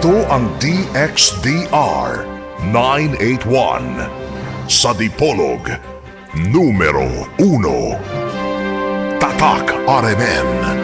Ito ang DXDR 981 sa Dipolog, numero 1. Tatak RMN.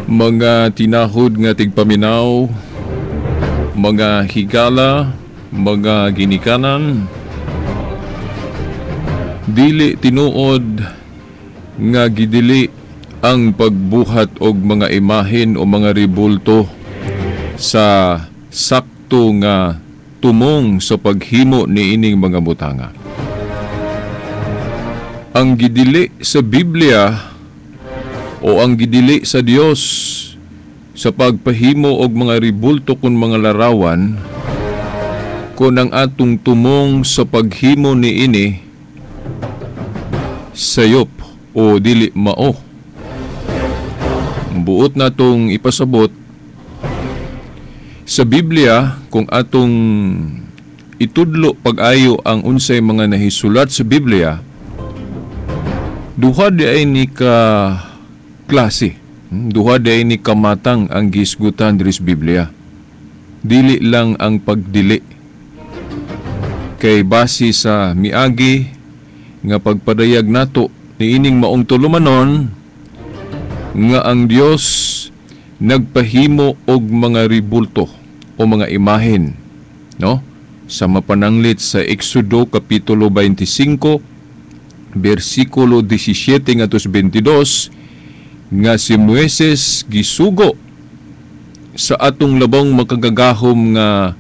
Mga tinahod nga tigpaminaw, mga higala, mga ginikanan, dili tinuod nga gidili ang pagbuhat og mga imahen o mga ribulto sa sakto nga tumong sa paghimo niining mga butanga. Ang gidili sa Biblia o ang gidili sa Dios sa pagpahimo og mga ribulto kun mga larawan, kun ang atong tumong sa paghimo niini sayop o dili mao. Buot natong ipasabot sa Biblia kung atong itudlo pag-ayo ang unsay mga nahisulat sa Biblia, duha di ay ni ka klase, duha di ay ni kamatang ang gisgutan diri sa Biblia. Dili lang ang pagdili. Kay base sa miagi nga pagpadayag nato niining maong tulumanon nga ang Dios nagpahimo og mga ribulto o mga imahen, no? Sa mapananglit sa Exodo kapitulo 25 bersikulo 17 ngadto 22 nga si Moises gisugo sa atong labong makagagahom nga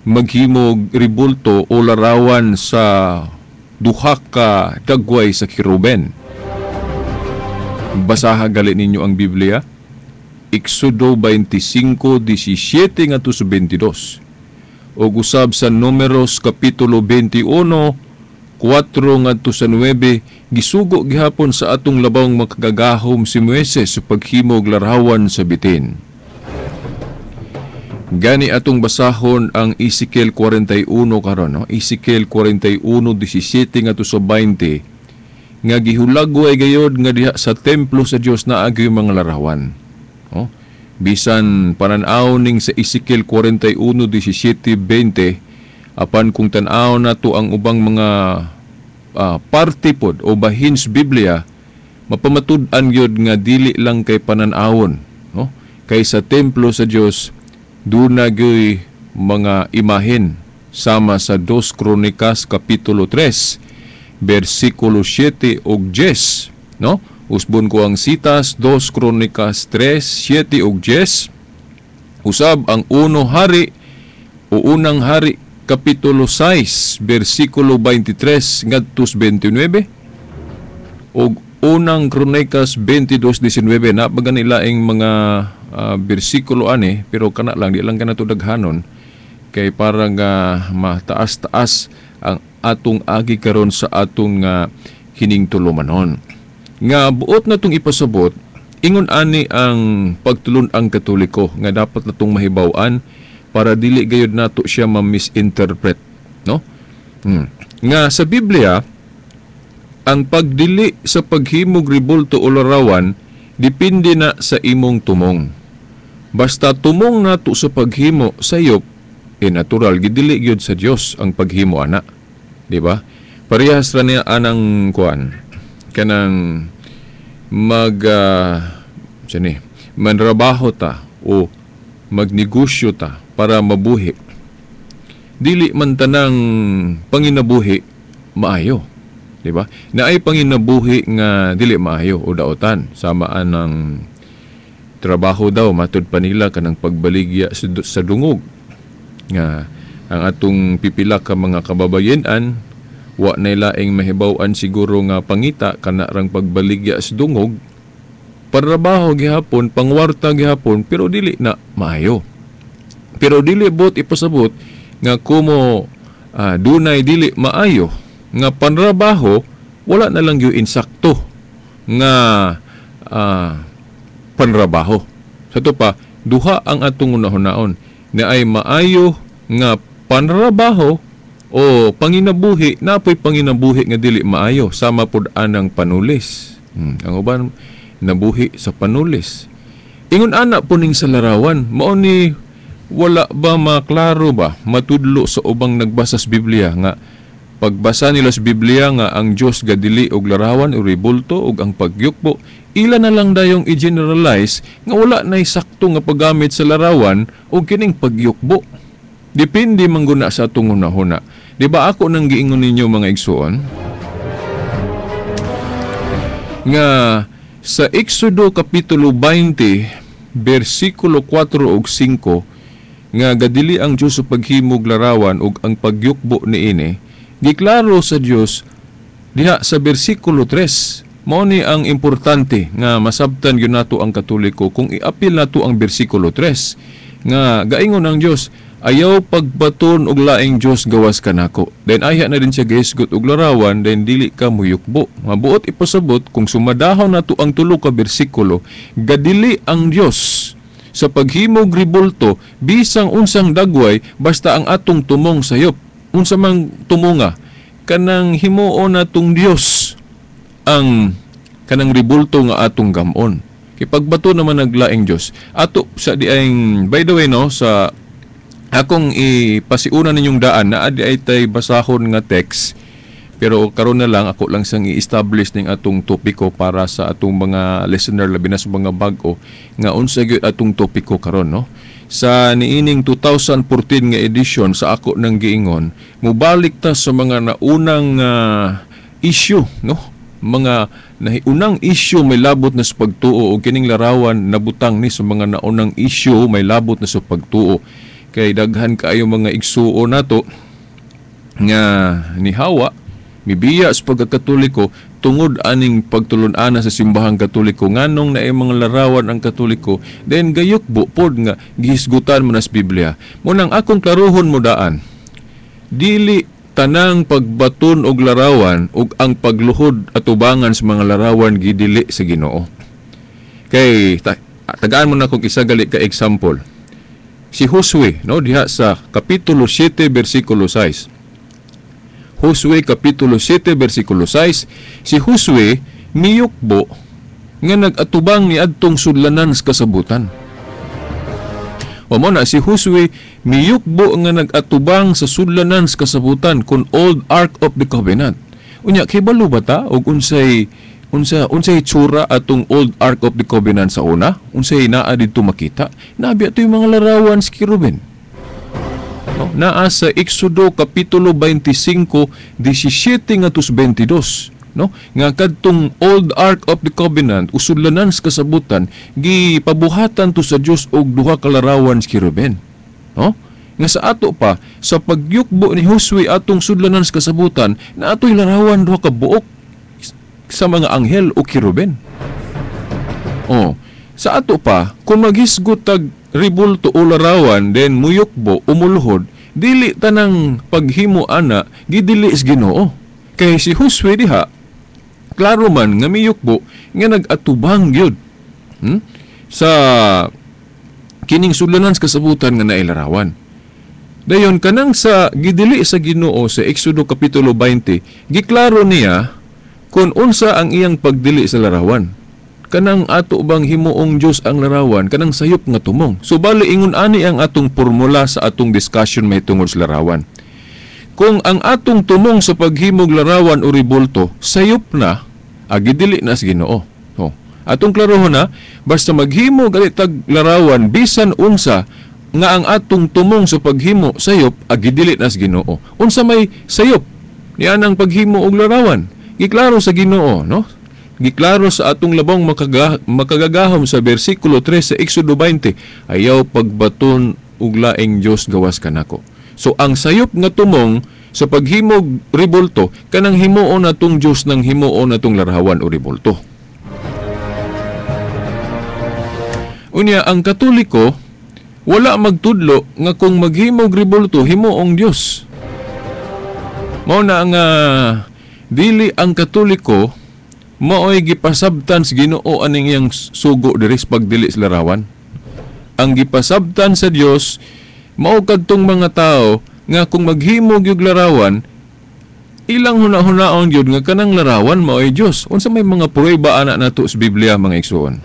maghimog ribulto o larawan sa duha ka dagway sa kiruben. Basaha gali ninyo ang Biblia. Exodo 25:17 ngadto sa 22. O usab sa Numeros kapitulo 21 4 ngadto sa 9, gisugo gihapon sa atong labong makagagahom si Moises sa paghimog larawan sa bitin. Gani atong basahon ang Ezekiel 41 karon, no? Ezekiel 41:17 ngadto sa 20 nga gihulagway gayod nga diha sa templo sa Dios naagi mga larawan. Oh, bisan panan-aw ning sa Ezekiel 41:17-20, apan kung tan-aw nato ang ubang mga parte pod o bahin sa Biblia, mapamatud-an gyud nga dili lang kay panan-awon, no? Kay sa templo sa Dios duna gyoy mga imahen, sama sa 2 Kronikas kapitulo 3 bersikulo 7 ug 10, no? Usbon ko ang sitas 2 Kronikas 3, 7 ug 10. Usab ang uno hari o unang hari kapitulo 6 bersikulo 23 ngadto 29 ug unang Kronikas 22:19. Na ba ganilaing mga bersikulo ani, pero kana lang, di lang kana to daghanon kay parang mataas-taas ang atong agi karon sa atong kining tulumanon. Nga buot natong ipasabot, ingon ani ang pagtulun-ang Katoliko nga dapat natong mahibaw-an para dili gayud nato siya ma-misinterpret, no? Nga sa Biblia, ang pagdili sa paghimog ribulto o larawan depende na sa imong tumong. Basta tumong nato sa paghimo sayop, eh natural gidili gyud sa Dios ang paghimo ana. Di ba? Parehas ra niya anang kuan kanang mag ni manrabaho ta o magnegosyo ta para mabuhi. Dili man tanang panginabuhi maayo, di ba? Naay panginabuhi nga dili maayo o daotan, sama anang trabaho daw matud pa nila kanang pagbaligya sa dungog nga ang atong pipila ka mga kababayen-an wa nay laing mahibaw-an siguro nga pangita kana rang pagbaligya sa dungog, panrabaho gihapon, pangwarta gihapon, pero dili na maayo. Pero dili bot ipasabot nga kumo dunay dili maayo nga panrabaho, wala na lang gyud insakto nga panrabaho. Sa to pa, duha ang atong unahon na ay maayo nga panrabaho o panginabuhi, napoy panginabuhi nga dili maayo, sama pud anang panulis. Ang uban nabuhi sa panulis. Ingon ana po ning sa larawan, mao ni wala ba maklaro ba matudlo sa ubang nagbasa sa Biblia nga pagbasa nila sa Biblia nga ang Dios gadili og larawan o rebulto og ang pagyukbo, ila na lang dayong i-generalize nga wala nay sakto nga paggamit sa larawan og kining pagyukbo. Depende man guna sa atong hunahuna. Di ba ako nang giingon ninyo mga igsuon nga sa Exodo kapitulo 20 bersikulo 4 ug 5 nga gadili ang Dios sa paghimog larawan ug ang pagyukbo niini, giklaro sa Dios diha sa bersikulo 3. Mao ni ang importante nga masabtan gyud nato ang Katoliko kung iapil nato ang bersikulo 3 nga gaingon ang Dios, ayaw pagbaton og laing Dios gawas kanako. Then ayha na din siya gihisgot og larawan, then dili ka muyukbo. Mabuot ipasabot kung sumadahon nato ang tulo ka bersikulo, gadili ang Dios sa paghimog ribulto bisang unsang dagway basta ang atong tumong sayop. Unsa mang tumonga kanang himuon natong Dios ang kanang ribulto nga atong gamon. Kay pagbato naman naglaing Dios. Ato sa di ay, by the way no, sa akong ipasiuna ninyong daan naa di ay tay basahon nga text, pero karon na lang ako lang sang i-establish ning atong topiko para sa atong mga listener, labi na sa mga bag-o, nga unsa gyud atong topiko karon no. Sa niining 2014 nga edition sa ako nang giingon, mobalik ta sa mga naunang issue no, mga nahiunang issue may labot na sa pagtuo, og kining larawan nabutang ni sa mga naunang issue may labot na sa pagtuo. Kay daghan kaayo mga igsuo nato nga nihawa mibiya sa pagkakatoliko tungod aning pagtulun-ana sa simbahang Katoliko, nganong naay mga larawan ang Katoliko, then gayukbo pod nga gihisgutan mo na sa Biblia. Munang akong klaruhon mo daan, dili tanang pagbaton og larawan ug ang pagluhod atubangan sa mga larawan gidili sa Ginoo. Kay tagaan mo na kong isa gali ka example. Si Josue no, diha sa kapitulo 7 bersikulo 6. Josue kapitulo 7 bersikulo 6, si Josue miyukbo nga nagatubang ni adtong sudlanan sa kasabutan. O mo na si Josue miyukbo nga nagatubang sa sudlanan sa kasabutan kun old Ark of the Covenant. Unya kibalo ba ta og unsay itsura atong old Ark of the Covenant sa una? Unsay naa didto makita? Nabi ato yung mga larawan sa kerubin. No? Naa sa Exodo kapitulo 25 17 ngadto 22, no? Nga kadtong old Ark of the Covenant usudlanan sa kasabutan, gipabuhatan to sa Dios og duha ka larawan sa kerubin, no? Nga sa ato pa sa pagyukbo ni Josue atong sudlanan sa kasabutan, na atoy larawan duha ka buok sa mga anghel o kerubin. Oh, sa ato pa kung maghisgot tag ribulto o larawan, then muyukbo umuluhod, dili tanang paghimo ana gidili sa Ginoo. Kay si Josue diha klaro man nga miyukbo nga nagatubang gyud sa kining sudlanan sa kasabutan nga nailarawan. Dayon kanang sa gidili sa Ginoo sa Exodo kapitulo 20, giklaro niya kung unsa ang iyang pagdili sa larawan. Kanang ato bang himuong Dios ang larawan, kanang sayop nga tumong. So bali ingon ani ang atong formula sa atong discussion mahitungod sa larawan. Kung ang atong tumong sa paghimog larawan o ribulto sayop na, agi dili na sa Ginoo. Oh. Atong klarohon na, basta maghimo gali tag larawan bisan unsa nga ang atong tumong sa paghimo sayop, agi dili na sa Ginoo. Unsa may sayop niyan ang paghimo og larawan? Giklaro sa Ginoo, no? Giklaro sa atong labong makagagahom sa bersikulo 3 sa Exodo 20, ayaw pagbaton og laing Dios gawas kanako. So ang sayop nga tumong sa paghimog ribulto, kanang himuon natong Dios nang himuon natong larawan o ribulto. Unya ang Katoliko wala magtudlo nga kung maghimog ribulto himuong Dios. Mao na nga dili ang Katoliko maoy gipasabtan sa Ginoo aning iyang sugo diri sa pagdili sa larawan. Ang gipasabtan sa Dios mao kadtong mga tao nga kung maghimog yung larawan, ilang huna-hunaon gyud nga kanang larawan maoy Dios. Unsa may mga pruweba ana nato sa Biblia, mga igsoon?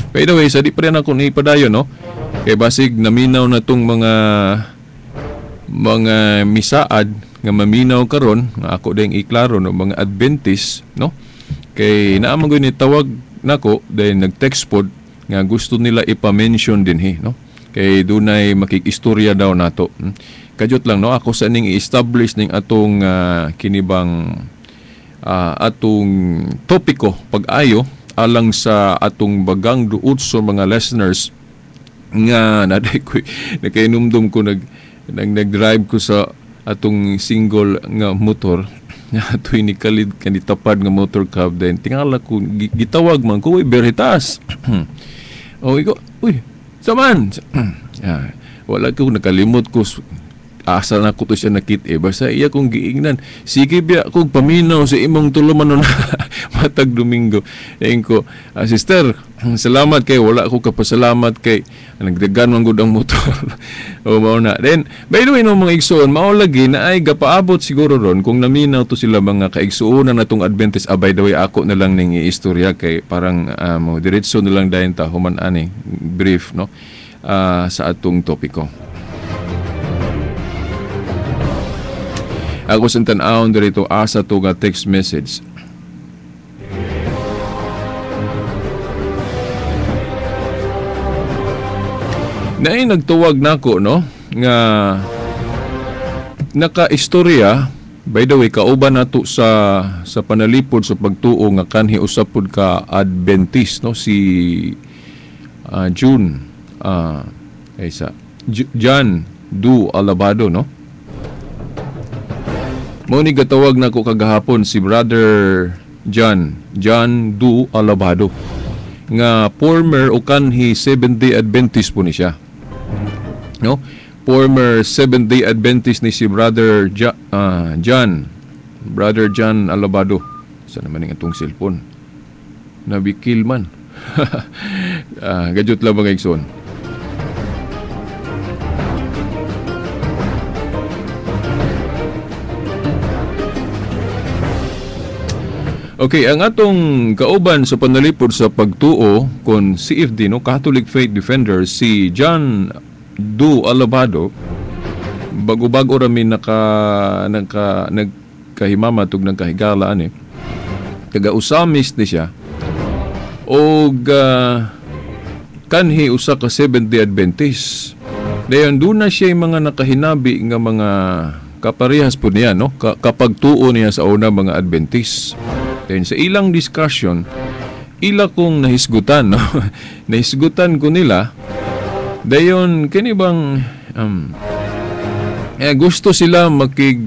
By the way, sa di pa rin ako ni padayon, no? Kay basig naminaw na tong mga misaad nga maminaw karon nga ako ding iklaro, no, mga Adventist, no? Kay naa man gyud ni tawag nako dahil nag-text pod nga gusto nila ipa-mention dinhi, no? Kay dunay makikistorya daw nato. Kadyot lang, no, ako sa ning i-establish ning atong kinibang atong topiko pag-ayo alang sa atong bagang duot sa mga listeners nga naday ko nakainumdum ko nag-drive ko sa atong single nga motor nga atoy ni kalid kanitapad nga motor cab, then tingala ko gitawag man ko, uy Veritas. O iko, uy saman. Yeah, wala ko nakalimot ko asa na ko to siya nakit basta iya kong giingnan, sige biya kog paminaw sa imong tulumanon matag Domingo. Dayon ko, sister, salamat kay wala ko kapasalamat kay nagdagan man gud ang motor. O mao na. Then by the way, no, mga igsoon, mao lagi na ay gapaabot siguro ron kung naminaw to sila mga kaigsuonan natong Adventist. By the way, ako na lang ning iistorya kay parang mo diretso na lang dayon ta human ani brief, no, sa atong topiko. Ako sa tan-awon dirito asa to nga text message. Naay nagtuwag nako, no, nga nakaistorya, by the way, kauban nato sa panalipod sa pagtuo nga kanhi usab pud ka Adventist, no, si June John Du Alabado, no. Mao ni gatawag nako kagahapon si Brother John Du Alabado nga former o kanhi Seventh-day Adventist po ni siya, no? Former Seventh-day Adventist ni si Brother John, Brother John Alabado. Sa naman ang atong cellphone nabikil man. Gadyot lang mga igsoon. Okay, ang atong kauban sa panalipod sa pagtuo kon CFD, no, Catholic Faith Defender, si John Du Alabado, bago-bago rami nagkahimamat ug nagkahigala ani. Taga Usamis ni siya. Og kanhi usa ka Seventh-day Adventist. Dayon doon na siya mga nakahinabi nga mga kaparehas po niya, no, kapagtuo niya sa una mga Adventist. Then sa ilang discussion, ila kong nahisgutan, no? Nahisgutan ko nila. Dayon kini bang gusto sila makig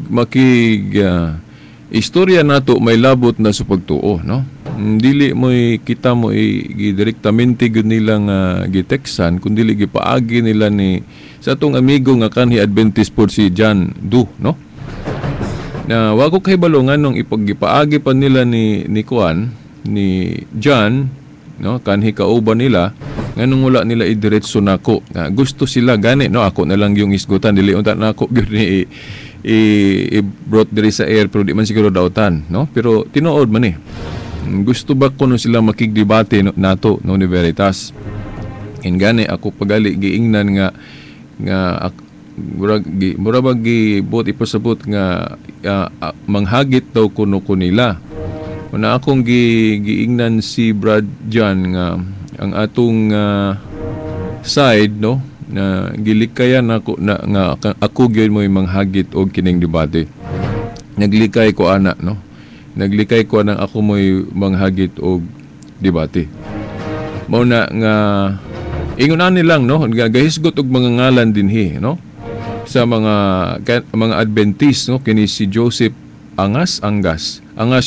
istorya nato may labot na sa pagtuo, no? Dili mo kita mo gidirektamente gud nila nga giteksan, kun dili gipaagi nila ni sa atong amigo nga kanhi Adventist po si John Du, no? Na wa ko kahibalo nganong ipaggipaagi pa nila ni Kuan, ni John, no, kanhi kauban nila, nganong wala nila idiretso nako. Gusto sila gani, no, ako na lang yung isgutan, dili unta nako gyud ni i brought diri sa air, pero di man siguro dautan, no, pero tinuod man eh. Gusto ba kuno sila makigdebate nato, no, ni Veritas. Ingani ako pagali giingnan nga nga mura bag gibuot ipasabot nga manghagit daw kuno ko nila. Una akong giingnan si Brad John nga ang atong side, no, na gilikayan ako na nga ako gyud mo'y manghagit og kining debate. Naglikay ko ana, no. Naglikay ko anang ako mo'y manghagit og debate. Mao na nga ingon ani lang, no, nga gahisgot og mga ngalan dinhi, no, sa mga Adventist, no, kini si Joseph Angas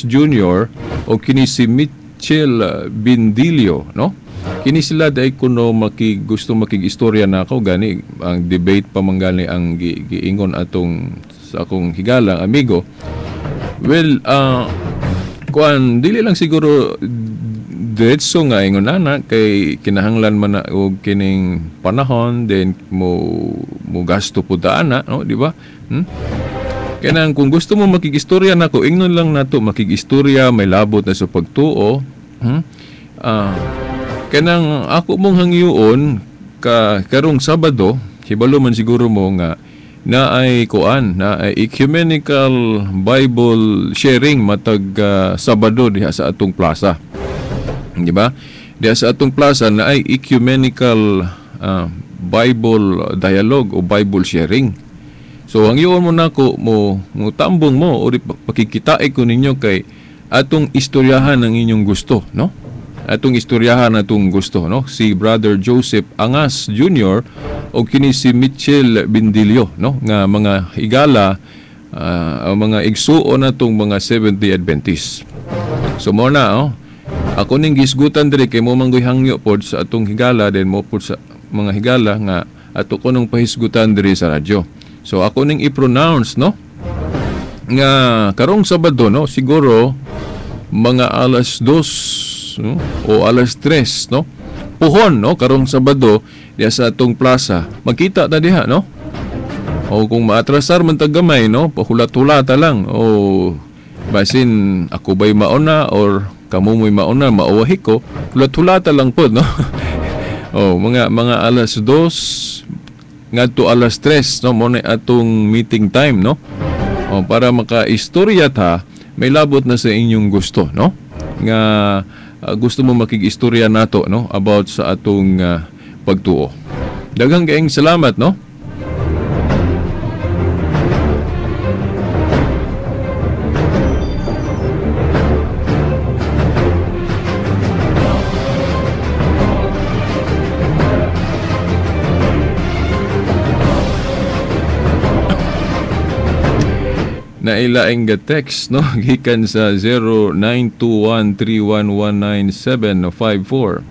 Jr. o kini si Mitchell Bindilio, no. Kini sila dai kuno gusto makigistorya na ako gani ang debate pa man gani ang giingon atong sa akong higalang amigo. Well, kuan dili lang siguro diretso nga ingon ana kay kinahanglan man na og kining panahon, then mo gasto pud ta ana, no, di ba? Kanang kung gusto mo makigistorya nako, ingnon lang nato makigistorya may labot na sa pagtuo. Kanang ako mong hangyoon ka karong Sabado, hibalo man siguro mo nga naay kuan, naay ecumenical Bible sharing matag Sabado diha sa atong plaza. Di ba? Diha sa atong plaza naay ecumenical Bible dialogue o Bible sharing. So hangyoon mo nako mo tambong mo o pakikitain ko ninyo kay atong istoryahan ang inyong gusto, no? Atong istoryahan atong gusto, no? Si Brother Joseph Angas Jr. o kini si Mitchell Bindilio, no, nga mga higala, mga igsuon natong mga Seventh-day Adventist. So mo na, oh, ako ning gisgutan diri kay mo manggoy hangyo pod sa atong higala, then mo pod sa mga higala nga ato ko nung pahisgutan diri sa radyo. So ako ning i-pronounce, no, nga karong Sabado, no, siguro mga 2:00, no, o 3:00, no, puhon, no, karong Sabado diha sa atong plaza magkita ta diha, no. O kung maatrasar man tag gamay, no, pahulat-hulata lang, o basin ako ba'y mauna or kamo mo'y mauna, mauwahi ko, hulat-hulata lang pod, no. O mga 2:00 ngadto 3:00, no, mo na atong meeting time, no. O para makaistorya ta may labot na sa inyong gusto, no, nga gusto mo makig-istorya nato, no, about sa atong pagtuo. Daghang kaayong salamat, no. Nailaing ga text, no, gikan sa 0921311974.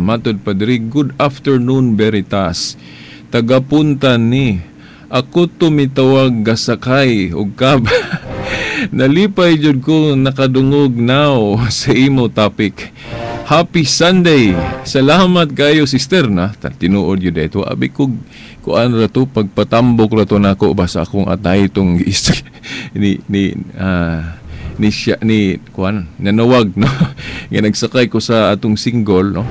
Matod padri, good afternoon Veritas. Tagapunta ni ako tumitawag gasakay og kab. Nalipay jud ko nakadungog now sa imo topic. Happy Sunday. Salamat kayo sister na. Tinuod yun dito. Abi ko kuan ra to pagpatambok ra to nako ba sa akong atay itong ni ni ni siya ni kuan nanawag, no. Nga nagsakay ko sa atong single, no.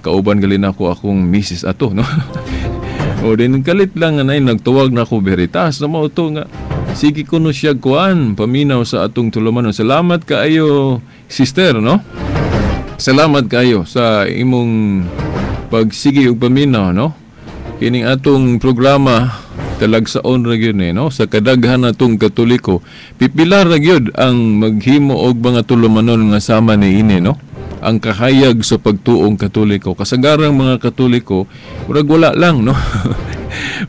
Kauban gali nako akong misis ato, no. O din kalit lang anay nagtuwag na ako Veritas na mao to nga sige kuno siya kuan paminaw sa atong tulumanon. Salamat kaayo sister, no. Salamat kaayo sa imong pagsige og paminaw, no. Kining atong programa talagsaon ra gyud ni, no, sa kadaghan natong Katoliko. Pipila ra gyud ang maghimo og mga tulumanon nga sama niini, no. Ang kahayag sa pagtuong Katoliko. Kasagarang mga Katoliko murag wala lang, no.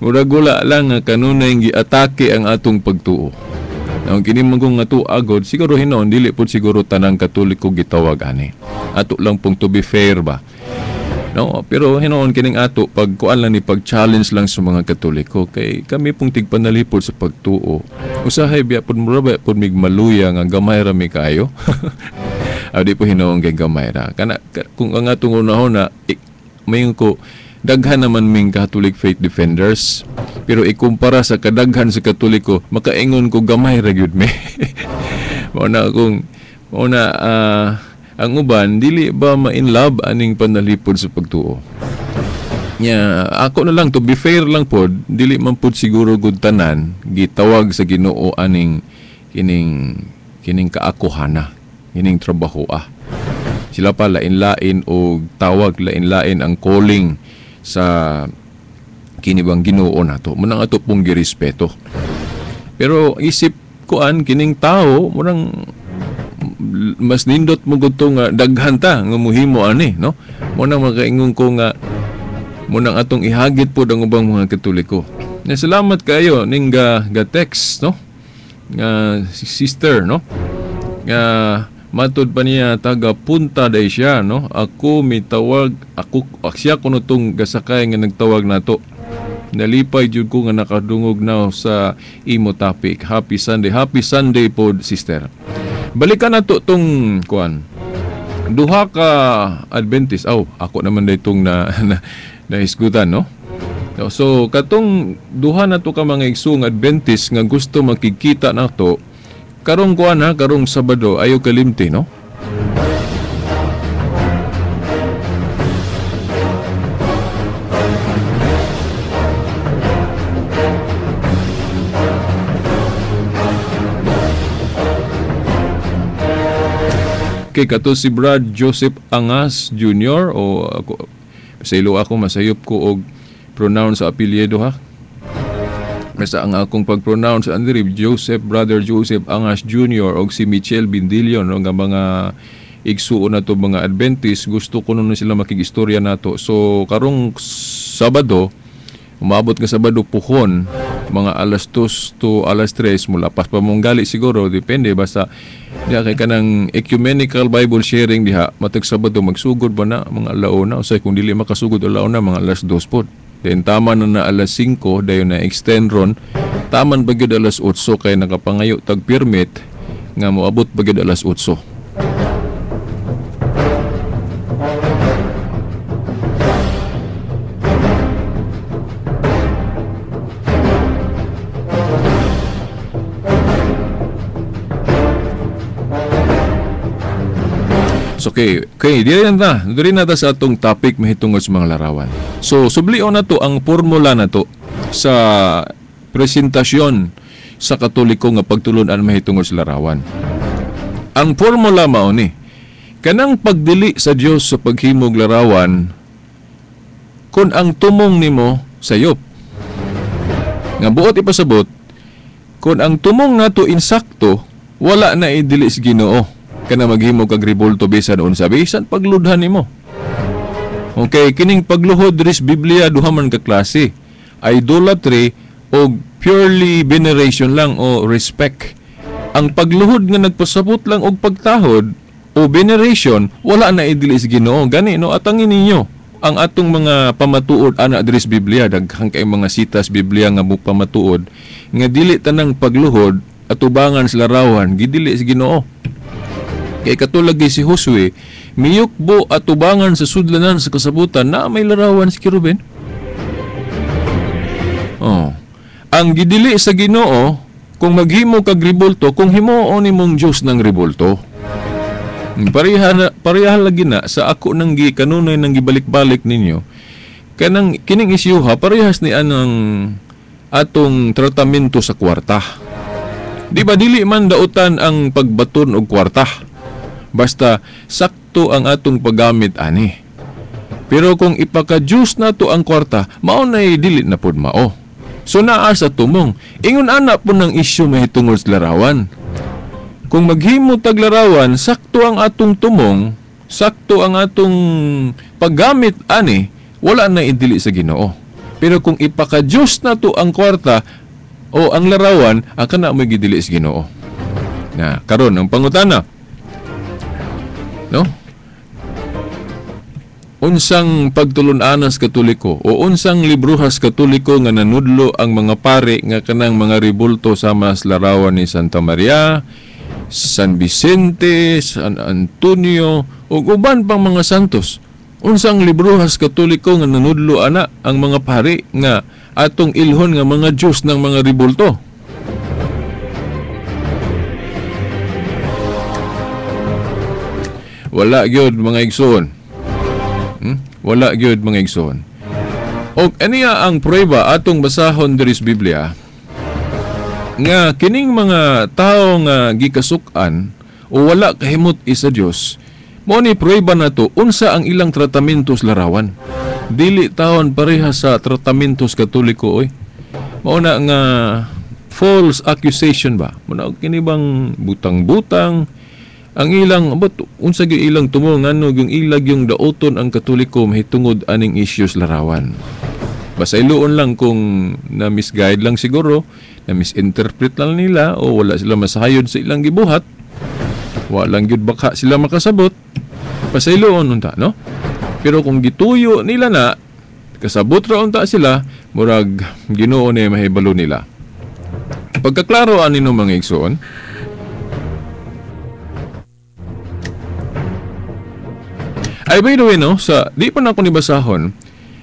Murag wala lang nga kanunay giatake ang atong pagtuo. Ang kini man kung nga tuagod siguro hinon dili pud siguro tanang Katoliko gitawag ani. Ato lang pong to be fair ba. No, pero hinoon kining ato pagkuan lang ni pag-challenge lang sa mga Katoliko kay kami pong tigpanalipod sa pagtuo. Usahay biya pud mura ba pud mig maluya nga gamay ra mi kaayo. Di po hinoon kay gamay ra. Kana kung ang atong unahon na mayon ko daghan naman ming Catholic faith defenders, pero ikumpara sa kadaghan sa Katoliko makaingon ko gamay ra gyud mi. Mao na kung mao na ang uban dili ba ma-in love aning panalipod sa pagtuo. Nya ako na lang, to be fair lang pod, dili man pod siguro gud tanan gitawag sa Ginoo aning kining kining kaakuhana, kining trabaho ah. Sila pa lain-lain og tawag, lain-lain ang calling sa kini bang Ginoo nato. Munang ato pong girespeto. Pero isip kuan kining tao murang mas nindot mo gud to nga daghan ta nga muhimo ani, no? Munang makaingon ko nga munang atong ihagit pod ang ubang mga Katoliko. Na salamat kayo ning ga text, no? Nga sister, no? Nga matud pa niya taga Punta day siya, no? Ako mitawag, ako siya kuno tong gasakay nga nagtawag nato. Nalipay jud ko nga nakadungog now sa imo topic. Happy Sunday. Happy Sunday pod, sister. Balikan nato tong kuan. Duha ka Adventist. Aw, ako naman daytong na nahisgutan, no? So katong duha nato ka mga igsoong Adventist nga gusto makikita nato karong kuan ha, karong Sabado, ayo kalimti, no? Kay kato si Brad Joseph Angas Jr. o ako, sa ilo ako masayop ko og pronounce sa apelyido ha. Basta ang akong pag-pronounce andiri Joseph, Brother Joseph Angas Jr. og si Michelle Bindilio, no, nga mga igsuon nato mga Adventist, gusto ko nun sila makigistorya nato. So karong Sabado, umabot nga Sabado puhon mga alas 2 to alas 3, mula pas pa mong gali siguro, depende basta diha kay kanang ecumenical Bible sharing diha matag Sabado magsugod ba na mga alauna, usay kung dili makasugod alauna mga alas 2 pod. Then tama na na alas 5 dayon na extend ron, taman ba gyud alas 8 kay nakapangayo tag permit nga moabot ba gyud alas 8. So, okay, diri na ta sa atong topic mahitungod sa mga larawan. So, sublion na to ang formula na to sa presentasyon sa Katoliko nga pagtulun-an mahitungod sa larawan. Ang formula mao ni, kanang pagdili sa Dios sa paghimog larawan kun ang tumong nimo sayop. Nga buot ipasabot, kun ang tumong nato insakto, wala na idili sa Ginoo. Kana maghimo kag rebulto bisan unsa bisan pagludhan nimo. Okay, kining pagluhod diri sa Biblia duha man ka klase, idolatry o purely veneration lang o respect. Ang pagluhod nga nagpasabot lang og pagtahod o veneration, wala na idili sa Ginoo. Gani no, atangin ninyo ang atong mga pamatuod ana diri sa Biblia, daghan kay mga sitas Biblia nga mupamatuod nga dili tanang pagluhod atubangan sa larawan gidili sa Ginoo. Kay katulad si Josue, miyukbo atubangan sa sudlanan sa kasabutan na may larawan si Kerubin. Oh. Ang gidili sa Ginoo kung maghimo kag rebulto, kung himuon nimong Dios ng rebulto. Pareha lagi na sa ako nang gikanunay nang gibalik-balik ninyo. Kanang kining isyuha parehas ni anang atong tratamento sa kwarta. Di ba dili man dautan ang pagbaton og kwarta? Basta sakto ang atong paggamit ani. Pero kung ipaka-juice na to ang kwarta, mao na dili na pod mao. So naa sa tumong. Ingon ana po ng isyu mahitungod sa larawan. Kung maghimo tag larawan, sakto ang atong tumong, sakto ang atong paggamit ani, wala na idili sa Ginoo. Pero kung ipaka-juice na to ang kwarta o ang larawan, ang kana mo'y gidili sa Ginoo. Na karon ang pangutana, no? Unsang pagtulun-anas Katoliko o unsang libruhas Katoliko nga nanudlo ang mga pare nga kanang mga rebulto sama sa larawan ni Santa Maria, San Vicente, San Antonio ug uban pang mga santos? Unsang libruhas Katoliko nga nanudlo ana ang mga pare nga atong ilhon nga mga Diyos ng mga rebulto? Wala gyud, mga igsoon. Wala gyud, mga igsoon. Og aniya ang prueba atong basahon diri sa Biblia nga kining mga tawo nga gikasuk-an o wala kahimot isa Dios, mao ni prueba nato unsa ang ilang tratamento sa larawan. Dili taon pareha sa tratamento sa Katoliko oy. Mao na nga false accusation ba? Mao na kini bang butang-butang ang ilang but unsa gyud ilang tumo ngano yung ilag yung daoton ang Katoliko mahitungod aning issues larawan. Basayloon lang kung na misguide lang siguro, na misinterpret lang nila o wala sila masayod sa ilang gibuhat. Wala lang gyud baka sila makasabot. Pasayloon unta, no? Pero kung gituyo nila na kasabot ra unta sila, murag Ginoo ni mahibalo nila. Pagkaklaro ani no mga igsoon, ay by the way, no, sa di pa na ako nibasahon,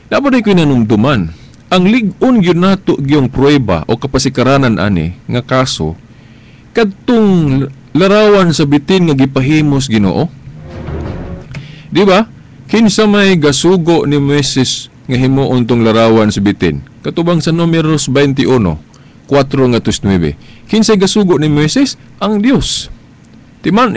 dapat ay ko nanumduman ang lig-on gyud nato gyung pruweba o kapasikaranan ani nga kaso kadtong larawan sa bitin nga gipahimos Ginoo. Di ba? Kinsa may gasugo ni Moises nga himuon tong larawan sa bitin? Katubang sa Numeros 21, 4-9. Kinsay gasugo ni Moises? Ang Dios. Timan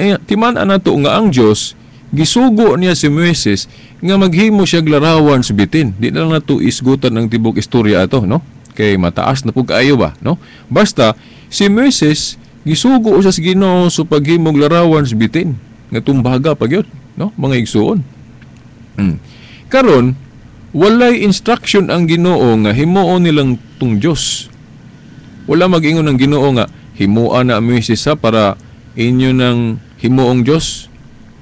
anato nga ang Dios gisugo niya si Moises nga maghimo siya larawan sa bitin. Di na lang nato isgutan ang tibok istorya ato, no? Kay mataas na pug kaayo ba, no? Basta si Moises gisugo siya sa Ginoo sa paghimog larawan sa bitin nga tumbaga pa gyud, no? Mga igsuon. Karon walay instruction ang Ginoo nga himuon nilang tung Dios. Wala mag-ingon ang Ginoo nga himua na Moises ha para inyo nang himuong Dios.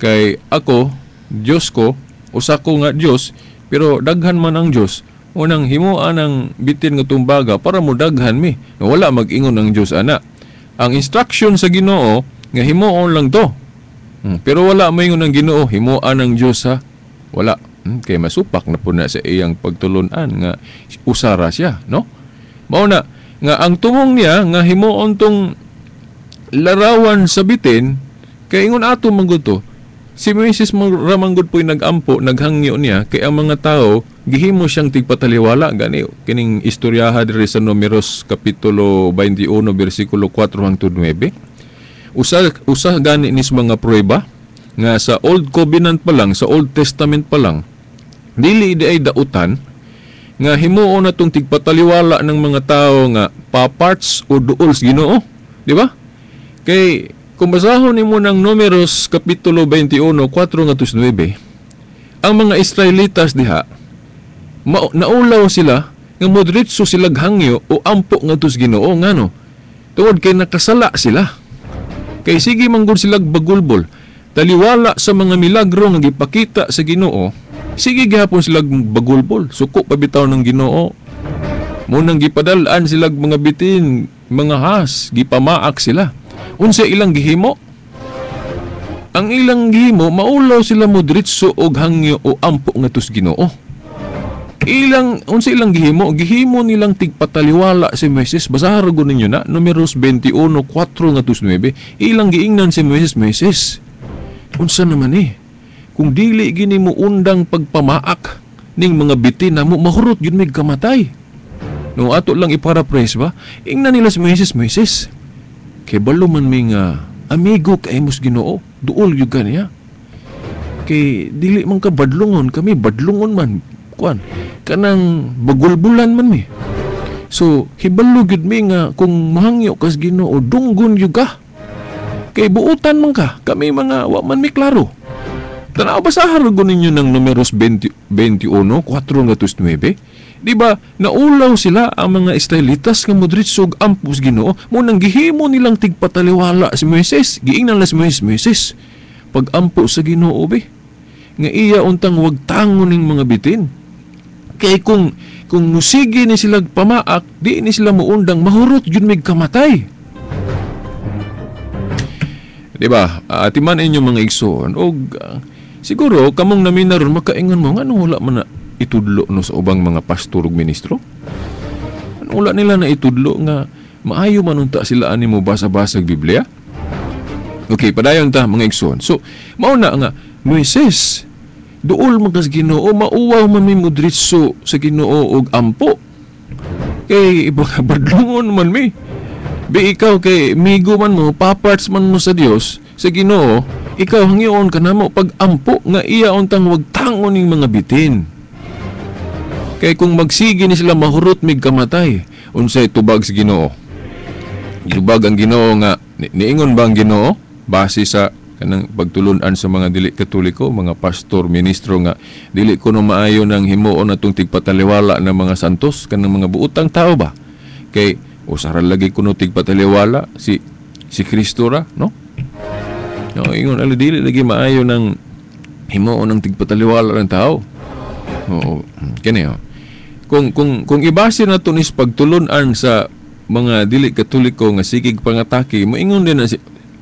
Kay ako, Dios ko, usa ko nga Dios, pero daghan man ang Dios. Unang himua ng bitin nga tumbaga para mo daghan mi. Wala mag-ingon ang Dios ana. Ang instruction sa Ginoo nga himuon lang to. Pero wala maingon ang Ginoo himua ng Dios ha. Wala. Kay masupak na po na sa iyang pagtulunan nga usara siya, no? Mao na nga ang tumong niya nga himuon tong larawan sa bitin kay ingon ato manggod to. Si Moises ramanggod po'y nagampo, naghangyo niya kay ang mga tao gihimo siyang tigpataliwala gani kining istoryaha diri sa Numeros kapitulo 21 bersikulo 4 hangtod 9. Usa gani nis mga pruweba nga sa Old Covenant pa lang, sa Old Testament pa lang, dili di ay dautan nga himuon natong tigpataliwala ng mga tao nga paparts o duol sa Ginoo, di ba? Kay kung basahon nimo ng Numeros kapitulo 21 4-9, ang mga Israelitas diha naulaw sila nga modritso sila hangyo o ampo ngadto sa Ginoo ngano tungod kay nakasala sila. Kay sige manggod sila bagulbol, taliwala sa mga milagro nga gipakita sa Ginoo, sige gihapon sila bagulbol, suko pa bitaw ng Ginoo. Munang gipadal-an sila mga bitin, mga has, gipamaak sila. Unsa ilang gihimo? Ang ilang gihimo, maulaw sila modritso og hangyo o ampo ngadto sa Ginoo. Unsa ilang gihimo? Gihimo nilang tigpataliwala si Moises. Basahan ra ninyo na Numeros 21 4-9. Ilang giingnan si Moises, Moises, unsa naman eh? Kung dili gini mo undang pagpamaak ning mga bitin namo, mahurot gyud mig kamatay. No ato lang iparaphrase ba? Ingnan nila si Moises, Moises, kay balo man mi nga amigo kay mos Ginoo, duol gyud ka niya. Kay dili man ka badlongon, kami badlongon man kuan kanang bagulbulan man mi. So hibalo gyud mi nga kung mahangyo kas Ginoo, dunggon gyud ka. Kay buutan man ka, kami mga wa man mi klaro. Tanaw basahan ra ninyo ng Numeros 21 4-9. Di ba naulaw sila ang mga Israelitas nga modritso og ampos Ginoo, mo nang gihimo nilang tigpataliwala si Moises. Giingnan nila si Moises, Moises, pag-ampo sa Ginoo be nga iya untang wagtangon ning mga bitin. Kay kung musige ni sila pamaak, di ni sila muundang mahurot jud mig kamatay. Di ba? Atiman inyo mga igsoon og siguro kamong namin naron makaingon mo ngano wala man na itudlo no sa ubang mga pastor ug ministro? Ano wala nila na itudlo nga maayo man unta sila ani mo basa-basa og Biblia? Okay, padayon ta mga igsoon. So, mao na nga Moises, duol man kas Ginoo, mauwaw man mi modritso sa Ginoo og ampo. Kay badlungon man mi. Bi ikaw kay migo man mo, paparts man mo sa Dios, sa Ginoo, ikaw hangyoon ka namo pag-ampo nga iya untang wagtangon ning mga bitin. Kay kung magsige ni sila mahurot mig kamatay, unsay tubag sa Ginoo? Tubag ang Ginoo nga niingon ba ang Ginoo base sa kanang pagtulun-an sa mga dili Katoliko, mga pastor, ministro nga dili kuno maayo nang himuon atong tigpataliwala ng mga santos kanang mga buotang tao ba? Kay usaran lagi kuno tigpataliwala si Kristo ra, no? No, ingon ali dili lagi maayo nang himuon ang tigpataliwala ng tao. Oo, kini oh. Kung ibase na to nis pagtulun-an sa mga dili Katoliko nga sigig pangatake, moingon din na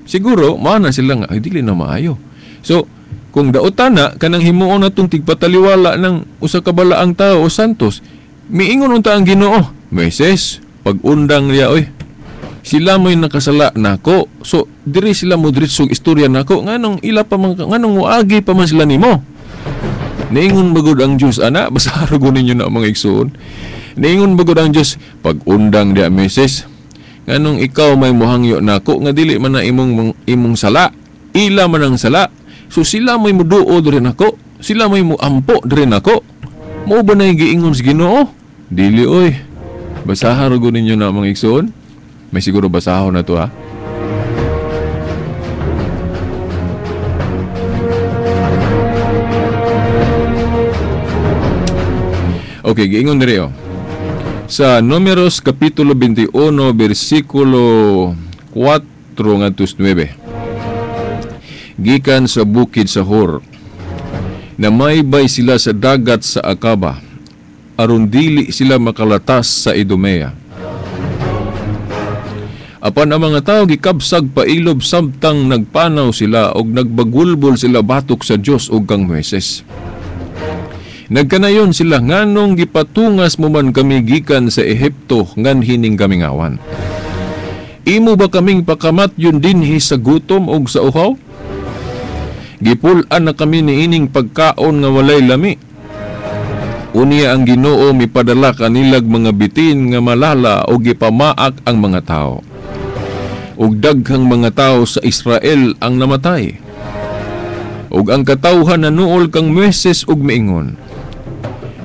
siguro maana sila nga ay dili na maayo. So kung dautan na kanang himuon natong tigpataliwala ng usa ka balaang tao o santos, miingon unta ang Ginoo, Moises, pag-undang niya oy. Sila mo'y nakasala nako. So diri sila mo diretsong istorya nako nganong ila pa man nganong moagi pa man sila nimo. Niingon bagod ang Dios ana, basaron ninyo na mga igsoon. Niingon bagod ang Dios, pag-undang diya Moises, nganong ikaw may muhangyo nako nga dili man na imong sala, ila man ang sala. So sila may muduo diri nako, sila may muampo diri nako. Mao ba na giingon sa Ginoo? Dili oy. Basahan ro ninyo na mga igsoon. May siguro basahon na to ha. Okay, giingon diri oh. Sa Numeros kapitulo 21 bersikulo 4 ngadto 9. Gikan sa bukid sa Hor, namaybay sila sa dagat sa Akaba, aron dili sila makalatas sa Idumea. Apan ang mga tao gikabsag pailob samtang nagpanaw sila og nagbagulbol sila batok sa Dios ug kang Moises. Nagkanayon sila, nganong gipatungas mo man kami gikan sa Ehipto nganhining kamingawan. Imo ba kaming pakamatyon dinhi sa gutom og sa uhaw? Gipul-an na kami niining pagkaon nga walay lami. Unya ang Ginoo mipadala kanilag mga bitin nga malala og gipamaak ang mga tao. Ug daghang mga tao sa Israel ang namatay. Ug ang katawhan nanuol kang Moises ug miingon,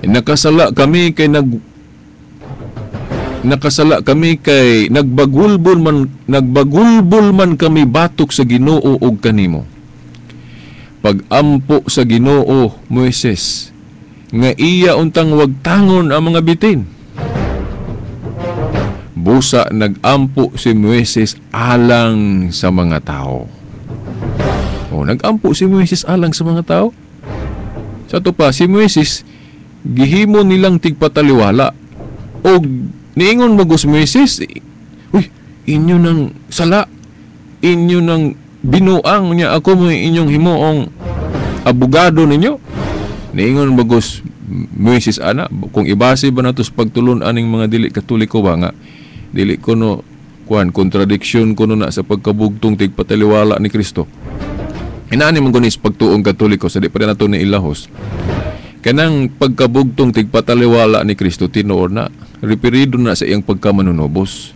Nakasala kami kay nagbagulbol man kami batok sa Ginoo ug kanimo. Pagampo sa Ginoo, Moises, nga iya untang wagtangon ang mga bitin. Busa nagampo si Moises alang sa mga tao. O, nagampo si Moises alang sa mga tao. Sa to pa, si Moises gihimo nilang tigpataliwala. Og niingon magos Moises, uy, inyo nang sala, inyo nang binuang niya, ako mo inyong himuong abogado ninyo. Niingon bagos Moises ana, kung ibase ba nato sa pagtulon aning mga dili Katoliko ba nga dili kuno kuan contradiction kuno na sa pagkabugtong tigpataliwala ni Kristo. Inaani man kuno is pagtuong Katoliko sa di pa nato ni ilahos. Kanang pagkabugtong tigpataliwala ni Kristo tinuod na referido na sa iyang pagkamanunubos.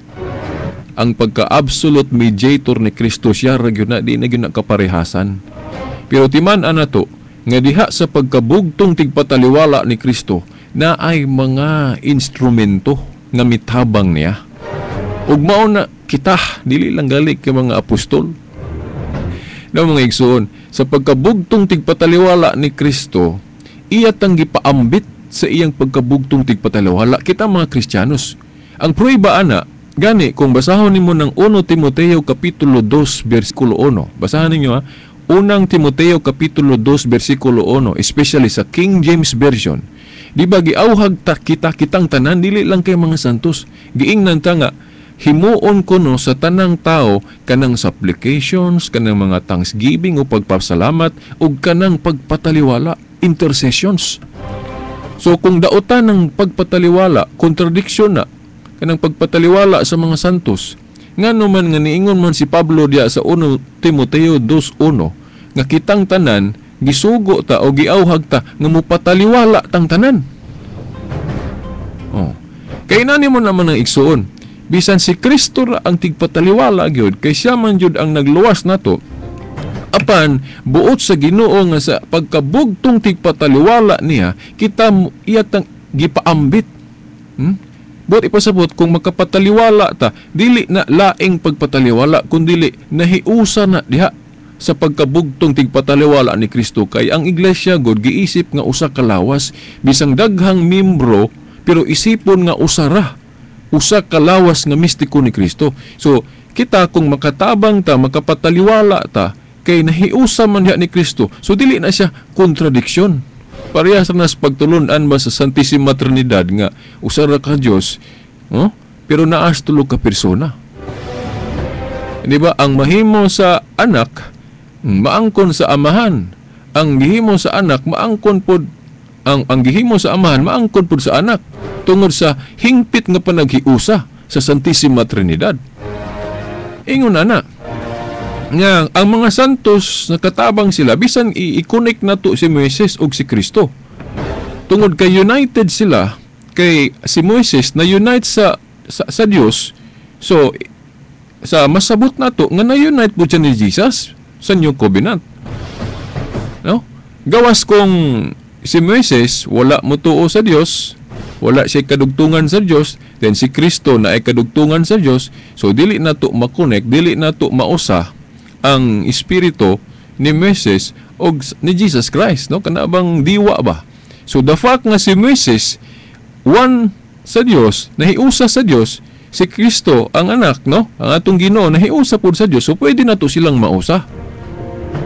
Ang pagka-absolute mediator ni Kristo siya ra gyud na, di na gyud na kaparehasan. Pero timan ana to nga diha sa pagkabugtong tigpataliwala ni Kristo na ay mga instrumento nga mitabang niya. Ug mao na kita dili lang gali kay mga apostol. Na mga igsoon, sa pagkabugtong tigpataliwala ni Kristo, iya tang gipaambit sa iyang pagkabugtong tigpataliwala kita mga Kristiyanos. Ang prueba ana, gani kung basahon nimo ng 1 Timoteo kapitulo 2 bersikulo 1. Basahan ninyo ha. Unang Timoteo kapitulo 2 bersikulo 1, especially sa King James Version. Di ba giauhag ta kita kitang tanan dili lang kay mga santos. Giingnan ta nga himuon kuno sa tanang tao kanang supplications, kanang mga thanksgiving o pagpasalamat ug kanang pagpataliwala, intercessions. So kung dautan ng pagpataliwala, contradiction na kanang pagpataliwala sa mga santos. Ngano man nga niingon man si Pablo diya sa 1 Timoteo 2:1 nga kitang tanan Gisugo ta o giauhag ta nga mopataliwala tang tanan. Oh. Kay nani mo naman ang igsuon. Bisan si Kristo ra ang tigpataliwala gyud, kay siya man gyud ang nagluwas nato. Apan buot sa Ginoo nga sa pagkabugtong tigpataliwala niya, kita iyatang gipaambit. Buot ipasabot kung makapataliwala ta, dili na laing pagpataliwala, kundili nahiusa na diha sa pagkabugtong tigpataliwala ni Kristo. Kay ang iglesia god giisip nga usa ka lawas, bisang daghang membro pero isipon nga usa ra, usa ka lawas nga mistiko ni Kristo. So kita kung makatabang ta, makapataliwala ta, kay nahiusa man diha ni Kristo, so dili na siya kontradiksyon. Parehas na sa pagtulun-an ba sa Santissima Trinidad nga usa ra ka Dios, oh? Pero naas tulo ka persona. Di ba? Ang mahimo sa anak maangkon sa amahan, ang gihimo sa anak maangkon pod ang gihimo sa amahan maangkon pod sa anak, tungod sa hingpit nga panaghiusa sa Santissima Trinidad. Ingon ana nga ang mga santos nakatabang sila bisan i-connect nato si Moises ug si Kristo. Tungod kay united sila, kay si Moises na unite sa Dios. So sa masabot nato nga na-unite po siya ni Jesus sa New Covenant. No? Gawas kung si Moises wala motuo sa Dios, wala siya kadugtungan sa Dios, then si Kristo na ay kadugtungan sa Dios, so dili nato makonect, dili nato mausa ang espiritu ni Moises og ni Jesus Christ, no? Kana bang diwa ba? So the fact nga si Moises one sa Dios, nahiusa sa Dios, si Kristo ang anak, no? Ang atong Ginoo nahiusa pud sa Dios, so pwede nato silang mausa.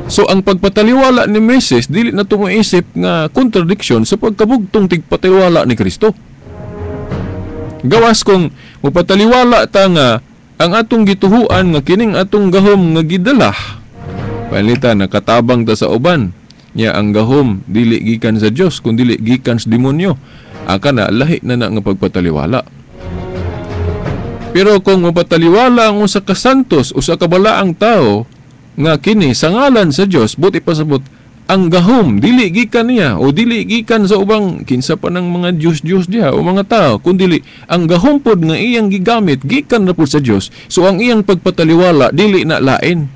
So ang pagpataliwala ni Moises dili nato maisip nga contradiction sa pagkabugtong tigpataliwala ni Kristo. Gawas kung mopataliwala ta nga ang atong gituhuan nga kining atong gahom nga gidala, panlita nakatabang ta sa uban nya ang gahom dili gikan sa Dios kun dili gikan sa demonyo, aka na lahi na na nga pagpataliwala. Pero kung mopataliwala ang usa ka santos, usa ka balaang tawo nga kini sa ngalan sa Dios, buti pasabot ang gahom dili gikan niya o dili gikan sa ubang kinsa pa ng mga Dios-Dios diha o mga tao, kundili ang gahom pod nga iyang gigamit gikan na pod sa Dios. So ang iyang pagpataliwala dili na lain.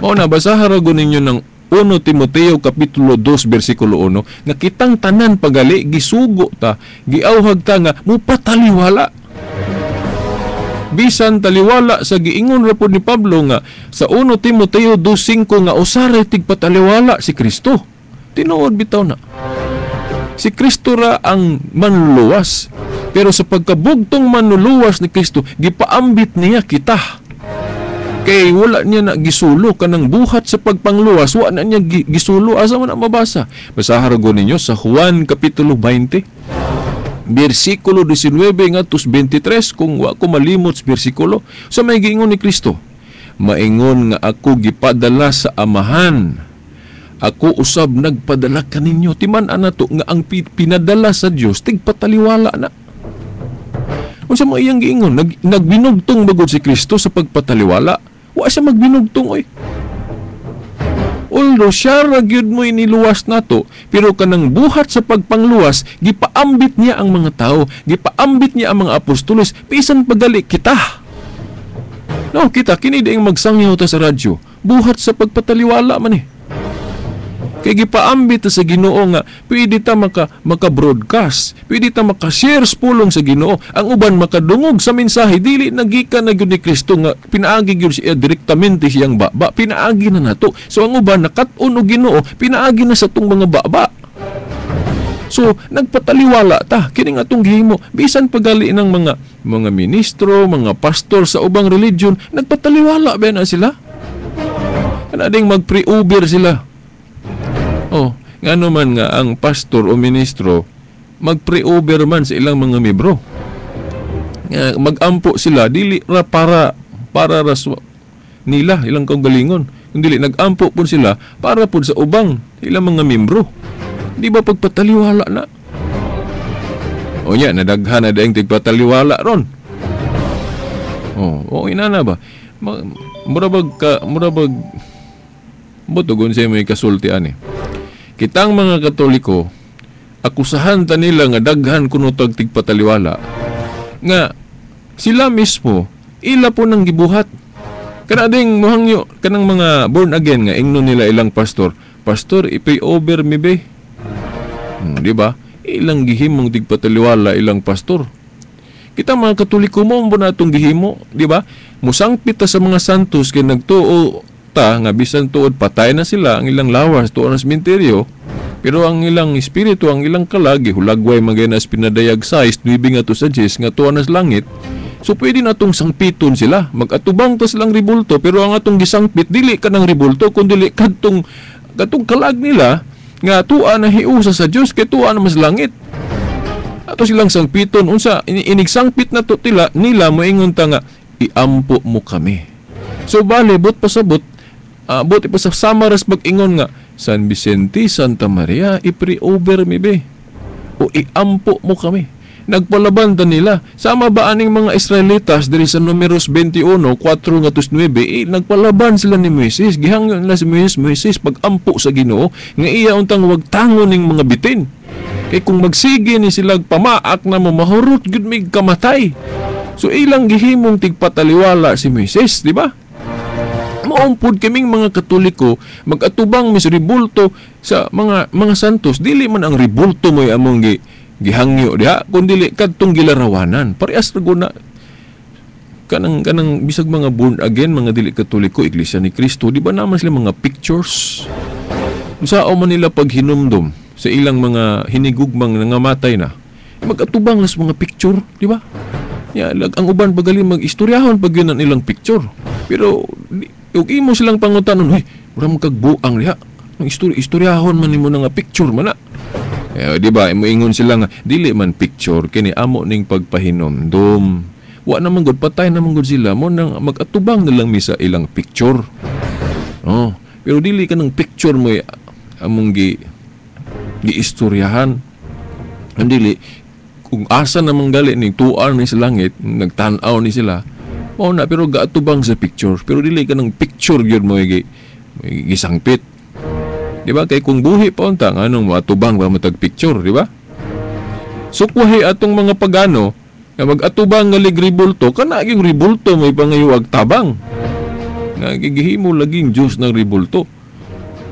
Mao na basaha ra gud ninyo ng 1 Timoteo kapitulo 2 bersikulo 1 nga kitang tanan pagali gisugo ta, giauhag ta nga mopataliwala. Bisan taliwala sa giingon ra pod ni Pablo nga sa 1 Timoteo 2:5 nga usaray tigpataliwala si Kristo. Tinuod bitaw na. Si Kristo ra ang manluluwas. Pero sa pagkabugtong manluluwas ni Kristo, gipaambit niya kita. Kay wala niya na gisulo kanang buhat sa pagpangluwas, wa na niya gisulo. Asa man na mabasa? Basaha ra gud ninyo sa Juan kapitulo 20. Bersikulo 19 ngadto 23, kung wa ko malimot sa bersikulo, sa may giingon ni Kristo, maingon nga ako gipadala sa Amahan, ako usab nagpadala kaninyo. Timan-an nato nga ang pinadala sa Dios tigpataliwala na. Unsa mo iyang giingon? Nagbinugtong bagod si Kristo sa pagpataliwala? Wa siya magbinugtong oy. Although siya ra gyud mo'y niluwas nato, pero kanang buhat sa pagpangluwas, gipaambit niya ang mga tao, gipaambit niya ang mga apostoles, bisan pagali kita. No, kita kini diing magsangyaw ta sa radyo, buhat sa pagpataliwala man eh. Kay gipaambit ta sa Ginoo nga pwede ta maka-broadcast, pwede ta maka-share sa pulong sa Ginoo. Ang uban makadungog sa mensahe, dili nagikan na gyud ni Kristo nga pinaagi gyud siya direktamente siyang baba, pinaagi na nato. So ang uban nakat-on og Ginoo, pinaagi na sa tong mga baba. So nagpataliwala ta kini nga atong gihimo, bisan pagali ng mga ministro, mga pastor sa ubang religion, nagpataliwala ba na sila? Kana ding magpre-uber sila. Oh, ngano man nga ang pastor o ministro magpre-over man sa ilang mga miyembro. Nga magampo sila dili ra para ra nila ilang kaugalingon, kundi nagampo pud sila para pud sa ubang ilang mga miyembro. Di ba pagpataliwala na? O nya nadaghan na daing tigpataliwala ron. Oh, o inana ba? Murabag Butugon siya may kasulti ani. Kitang mga Katoliko, akusahan ta nila nga daghan kuno tag tigpataliwala nga sila mismo ila po nang gibuhat. Kana ding mohangyo kanang mga born again nga ingnon nila ilang pastor, pastor i-pray over mi be. Di ba? Ilang gihimong tigpataliwala ilang pastor. Kita mga Katoliko mo mo na atong gihimo, di ba? Musangpit ta sa mga santos kay nagtuo ta nga bisan tuod patay na sila ang ilang lawas tuo na sementeryo, pero ang ilang espiritu, ang ilang kalag hulagway man gay nas pinadayag 6 9 ngadto sa 10 nga tuo na sa langit. So pwede na atong sangpiton sila, magatubang ta silang ribulto, pero ang atong gisangpit dili kanang ribulto kundi kadtong katong kalag nila nga tuwa na hiusa sa Dios kay tuwa na mas langit. Ato silang sangpiton unsa inigsangpit na to tila nila moingon ta nga iampo mo kami. So bale but pasabot but ipasama ras mag-ingon nga San Vicente, Santa Maria, i-pray over mi be o iampo mo kami. Nagpalaban ta nila. Sama ba aning mga Israelitas diri sa Numeros 21:4-9, nagpalaban sila ni Moises. Gihangyo nila si Moises, Moises pagampo sa Ginoo nga iya untang wag tangon ning mga bitin. Kay kung magsige ni sila pamaak na mo mahurot gyud mig kamatay. So ilang gihimong tigpataliwala si Moises, di ba? Maumpod kaming mga Katoliko magatubang mis ribulto sa mga santos. Dili man ang ribulto mo'y among gihangyo diha, kundi kadtong gilarawanan. Parehas ra guna kanang bisag mga born again, mga dili Katoliko, Iglesia ni Cristo, di ba naman sila mga pictures? Unsa man nila paghinumdum sa ilang mga hinigugmang nangamatay na, magatubang las mga picture, di ba? Ya, ang uban pagali mag-istoryahon pag yun ang ilang picture. Pero ug imo silang pangutanon, "Hoy, mura man kag buang diha. Ang istoryahon man nimo nga picture man na." Eh, di ba, moingon sila nga dili man picture kini amo ning pagpahinomdom. Wa naman gud, patay naman gud sila mo nang magatubang na lang mi sa ilang picture. Oh, pero dili kanang picture mo among giistoryahan. Ang dili kung asa namang gali ning tuan ni sa langit, nagtan-aw ni sila. Mao na, pero gaatubang sa picture, pero dili kanang picture gyud mo gisangpit. Di ba? Kay kung buhi pa unta, anong matubang ba matag picture, di ba? Sukwahi atong mga pagano nga magatubang nga lig ribulto, kana gyung ribulto may pangayuag tabang. Nga gigihimo laging Dios ng ribulto.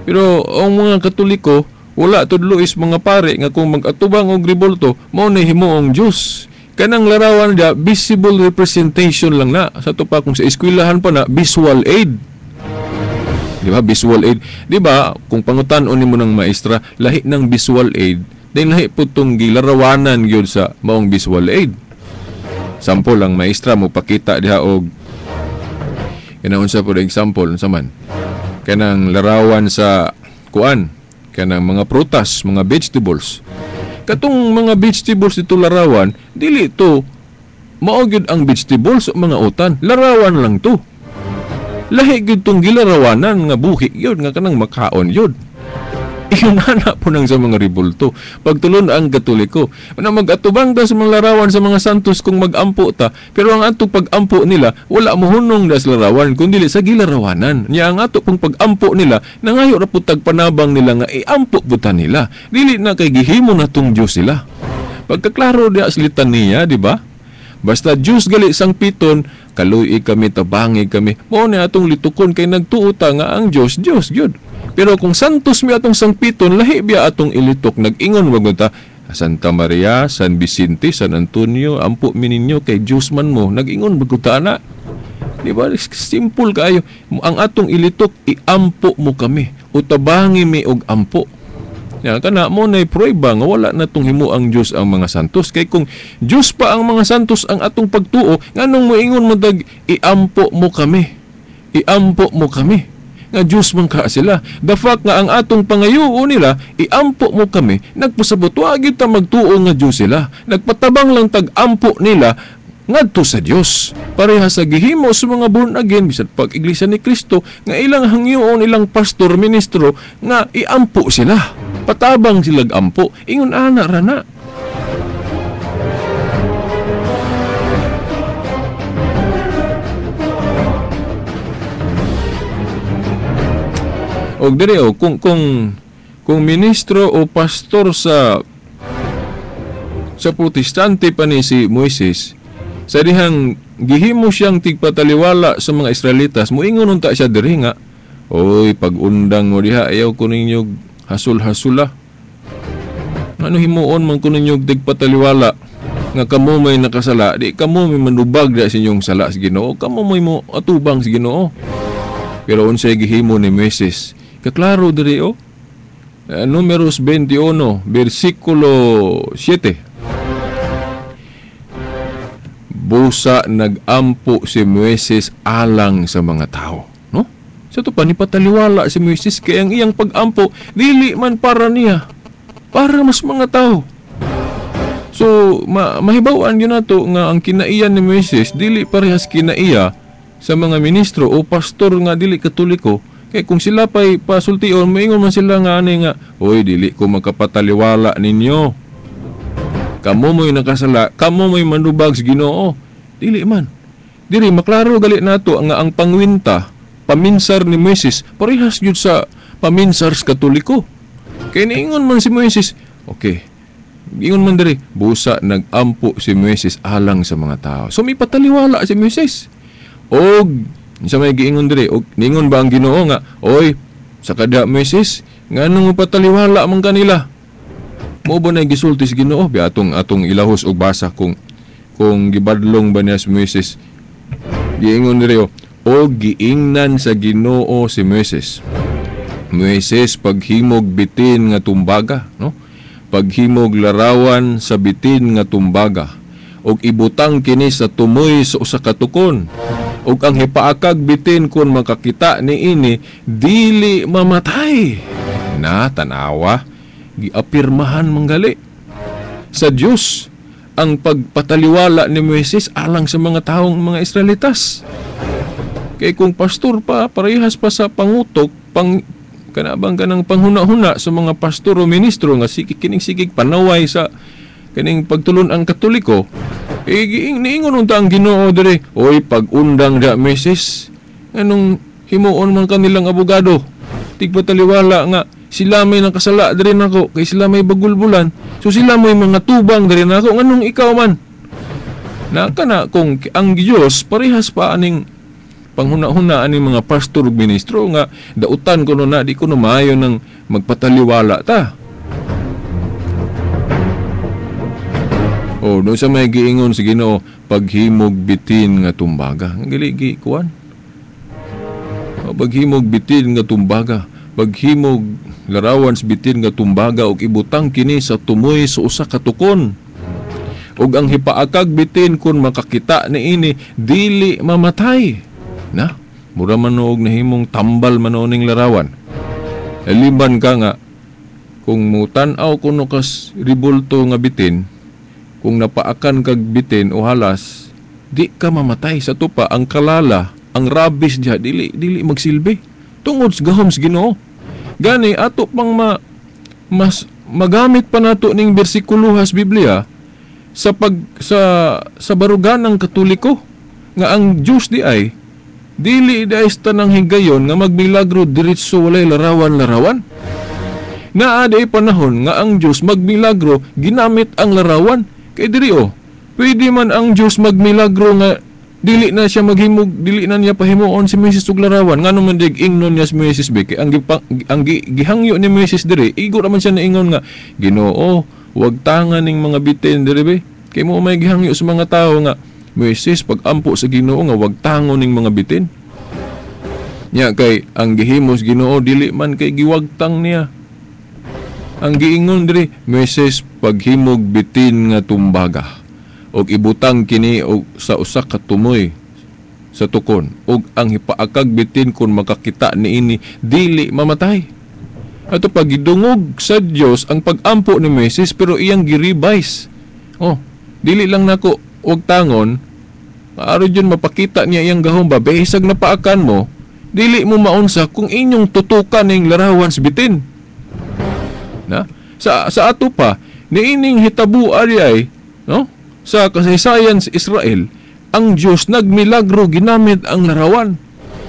Pero ang mga Katoliko, wala tudlo is mga pare nga kung magatubang og ribulto, mao na himuong Dios. Kanang larawan dia visible representation lang na. Sa to pa kung sa eskwelahan pa na visual aid. Di ba? Visual aid. Di ba? Kung pangutan-on nimo ng maestra, lahi ng visual aid, then lahi po itong gilarawanan gyud sa maong visual aid. Sample ang maestra mo pakita diha og kanaunsa for example, unsa man? Kanang larawan sa kuan, kanang mga prutas, mga vegetables. Katong mga vegetables dito larawan, dili to mao gyud ang vegetables o mga utan, larawan lang to. Lahi gyud tong gilarawanan nga buhi gyud nga kanang makaon gyud. Iyon na po nang sa mga ribulto. Pagtulon ang Katoliko, na magatubang ta sa mga larawan sa mga santos kung magampo ta, pero ang atong pagampo nila wala mohunong das larawan kundi sa gilarawanan. Nya ang ato pong pagampo nila nangayo ra pud tagpanabang nila nga iampo pud ta nila. Dili na kay gihimo na tong Dios sila. Pagkaklaro diha sa litaniya, di ba? Basta Diyos gali sang piton, kaluy kami, tabangi kami. Mao ni atong litukon kay nagtuo ta nga ang Diyos, Diyos gyud. Pero kung santos mi atong sangpiton, lahi biya atong ilitok. Nag-ingon wag ta, Santa Maria, San Vicente, San Antonio, ampo mi ninyo kay Diyos man mo. Nag-ingon wag ta ana. Di ba? Simple kaayo. Ang atong ilitok, iampo mo kami. O tabangi mi og ampo. Ya, kana mo nay prueba nga wala na tong himo ang Dios ang mga santos. Kay kung Dios pa ang mga santos ang atong pagtuo, nganong moingon mo dag iampo mo kami. Iampo mo kami. Nga Dios man ka sila. The fact nga ang atong pangayuo nila, iampo mo kami, nagpasabot wa gyud ta magtuo nga Dios sila. Nagpatabang lang tag-ampo nila ngadto sa Dios. Pareha sa gihimo sa mga born again bisan pag Iglesia ni Cristo nga ilang hangyoon ilang pastor ministro nga iampo sila. Patabang sila ampo. Ingon ana ra na. O Og diri oh, kung ministro o pastor sa Protestante pa ni si Moises, sa dihang gihimo siyang tigpataliwala sa mga Israelitas, moingon unta siya diri nga, "Oy, pag-undang mo diha, ayaw ko ninyo hasul-hasula. Ano himuon man ko ninyo tigpataliwala nga kamo may nakasala, di kamo may manubag diha sa inyong sala sa Ginoo, kamo may mo atubang sa Ginoo." Pero unsay gihimo ni Moises? Kaklaro diri oh. Numeros 21, versikulo 7. Busa nagampo si Moises alang sa mga tao, no? Sa to pa nipataliwala si Moises kay ang iyang pag-ampo dili man para niya, para mas mga tao. So mahibaw-an gyud nato nga ang kinaiyan ni Moises dili parehas kinaiya sa mga ministro o pastor nga dili Katoliko. Kay kung sila pa'y pasultion, moingon man sila nga ani nga, "Oy, dili ko makapataliwala ninyo. Kamo mo'y nakasala, kamo mo'y manubag sa Ginoo." Dili man. Diri maklaro gali nato nga ang pangwinta, paminsar ni Moises, parehas gyud sa paminsar sa Katoliko. Kay niingon man si Moises, okay, ingon man diri, busa nagampo si Moises alang sa mga tao. So may pataliwala si Moises. Og sa may giingon diri, og niingon ba ang Ginoo nga, "Oy, sa kada Moises, nganong pataliwala man kanila?" Mo ba na gisulti sa Ginoo? Bi atong ilahos og basa kung gibadlong ba niya si Moises. Giingon diri, og giingnan sa Ginoo si Moises, "Moises, paghimog bitin nga tumbaga," no? "Paghimog larawan sa bitin nga tumbaga og ibutang kini sa tumoy sa usa ka tukon, ug ang hipaakag bitin kun makakita niini dili mamatay." Na tanawa, giapirmahan manggali sa Dios ang pagpataliwala ni Moises alang sa mga taong mga Israelitas. Kay kung pastor pa, parehas pa sa pangutok, pang kanabang kanang panghuna-huna sa mga pastor o ministro nga sige kining sigig panaway sa kining pagtulon ang Katoliko, eh, niingon unta ang Ginoo diri, "Oy, pag-undang da Moises, nganong himuon man kanilang abogado, tigpataliwala nga sila may nakasala diri nako kay sila may bagulbulan, so sila may mga tubang diri nako, nganong ikaw man?" Na kana kung ang Dios parehas pa aning panghuna-huna aning mga pastor ug ministro nga dautan kuno na di kuno maayo nang magpataliwala ta. O do sa may giingon si Ginoo, "Paghimog bitin nga tumbaga." Ang gili kuan. O, paghimog bitin nga tumbaga, paghimog larawan sa bitin nga tumbaga ug ibutang kini sa tumoy sa usa ka tukon. Ug ang hipaakag bitin kun makakita niini dili mamatay. Na, mura man og nahimong tambal man ning larawan. Liban ka nga kung mutan-aw kuno kas ribulto nga bitin, kung napaakan kag bitin o halas, di ka mamatay. Sa tupa ang kalala, ang rabis diha dili dili magsilbi tungod sa gahom sa Ginoo. Gani ato pang mas magamit pa nato ning bersikulo has Biblia sa pag sa baruganang Katoliko nga ang Dios di ay dili di ay sa tanang higayon nga magmilagro diretso walay larawan-larawan. Naa di ay panahon nga ang Dios magmilagro ginamit ang larawan. Kay diri oh, pwede man ang Dios magmilagro nga dili na siya maghimog, dili na niya pahimuon si Moises og larawan. Ngano man dig ingnon niya si Moises be? Kay ang gihangyo ni Moises diri, igo ra man siya naingon nga, "Ginoo, wag tangan ning mga bitin diri be." Kay mo may gihangyo sa mga tawo nga, "Moises, pag-ampo sa Ginoo nga wag tangon ning mga bitin." Nya kay ang gihimos Ginoo dili man kay giwagtang niya. Ang giingon diri, "Moises, paghimog bitin nga tumbaga og ibutang kini og sa usa ka tumoy sa tukon, og ang hipaakag bitin kun makakita niini dili mamatay." Ato pagidungog sa Dios ang pag-ampo ni Moises, pero iyang giribais. Oh, dili lang nako og tangon, aron jud mapakita niya iyang gahom ba, bisag napaakan mo, dili mo maunsa kung inyong tutukan ning larawan sa bitin. Na sa ato pa niining hitabo ari ay, no? Sa kasaysayan sa Israel, ang Dios nagmilagro ginamit ang larawan.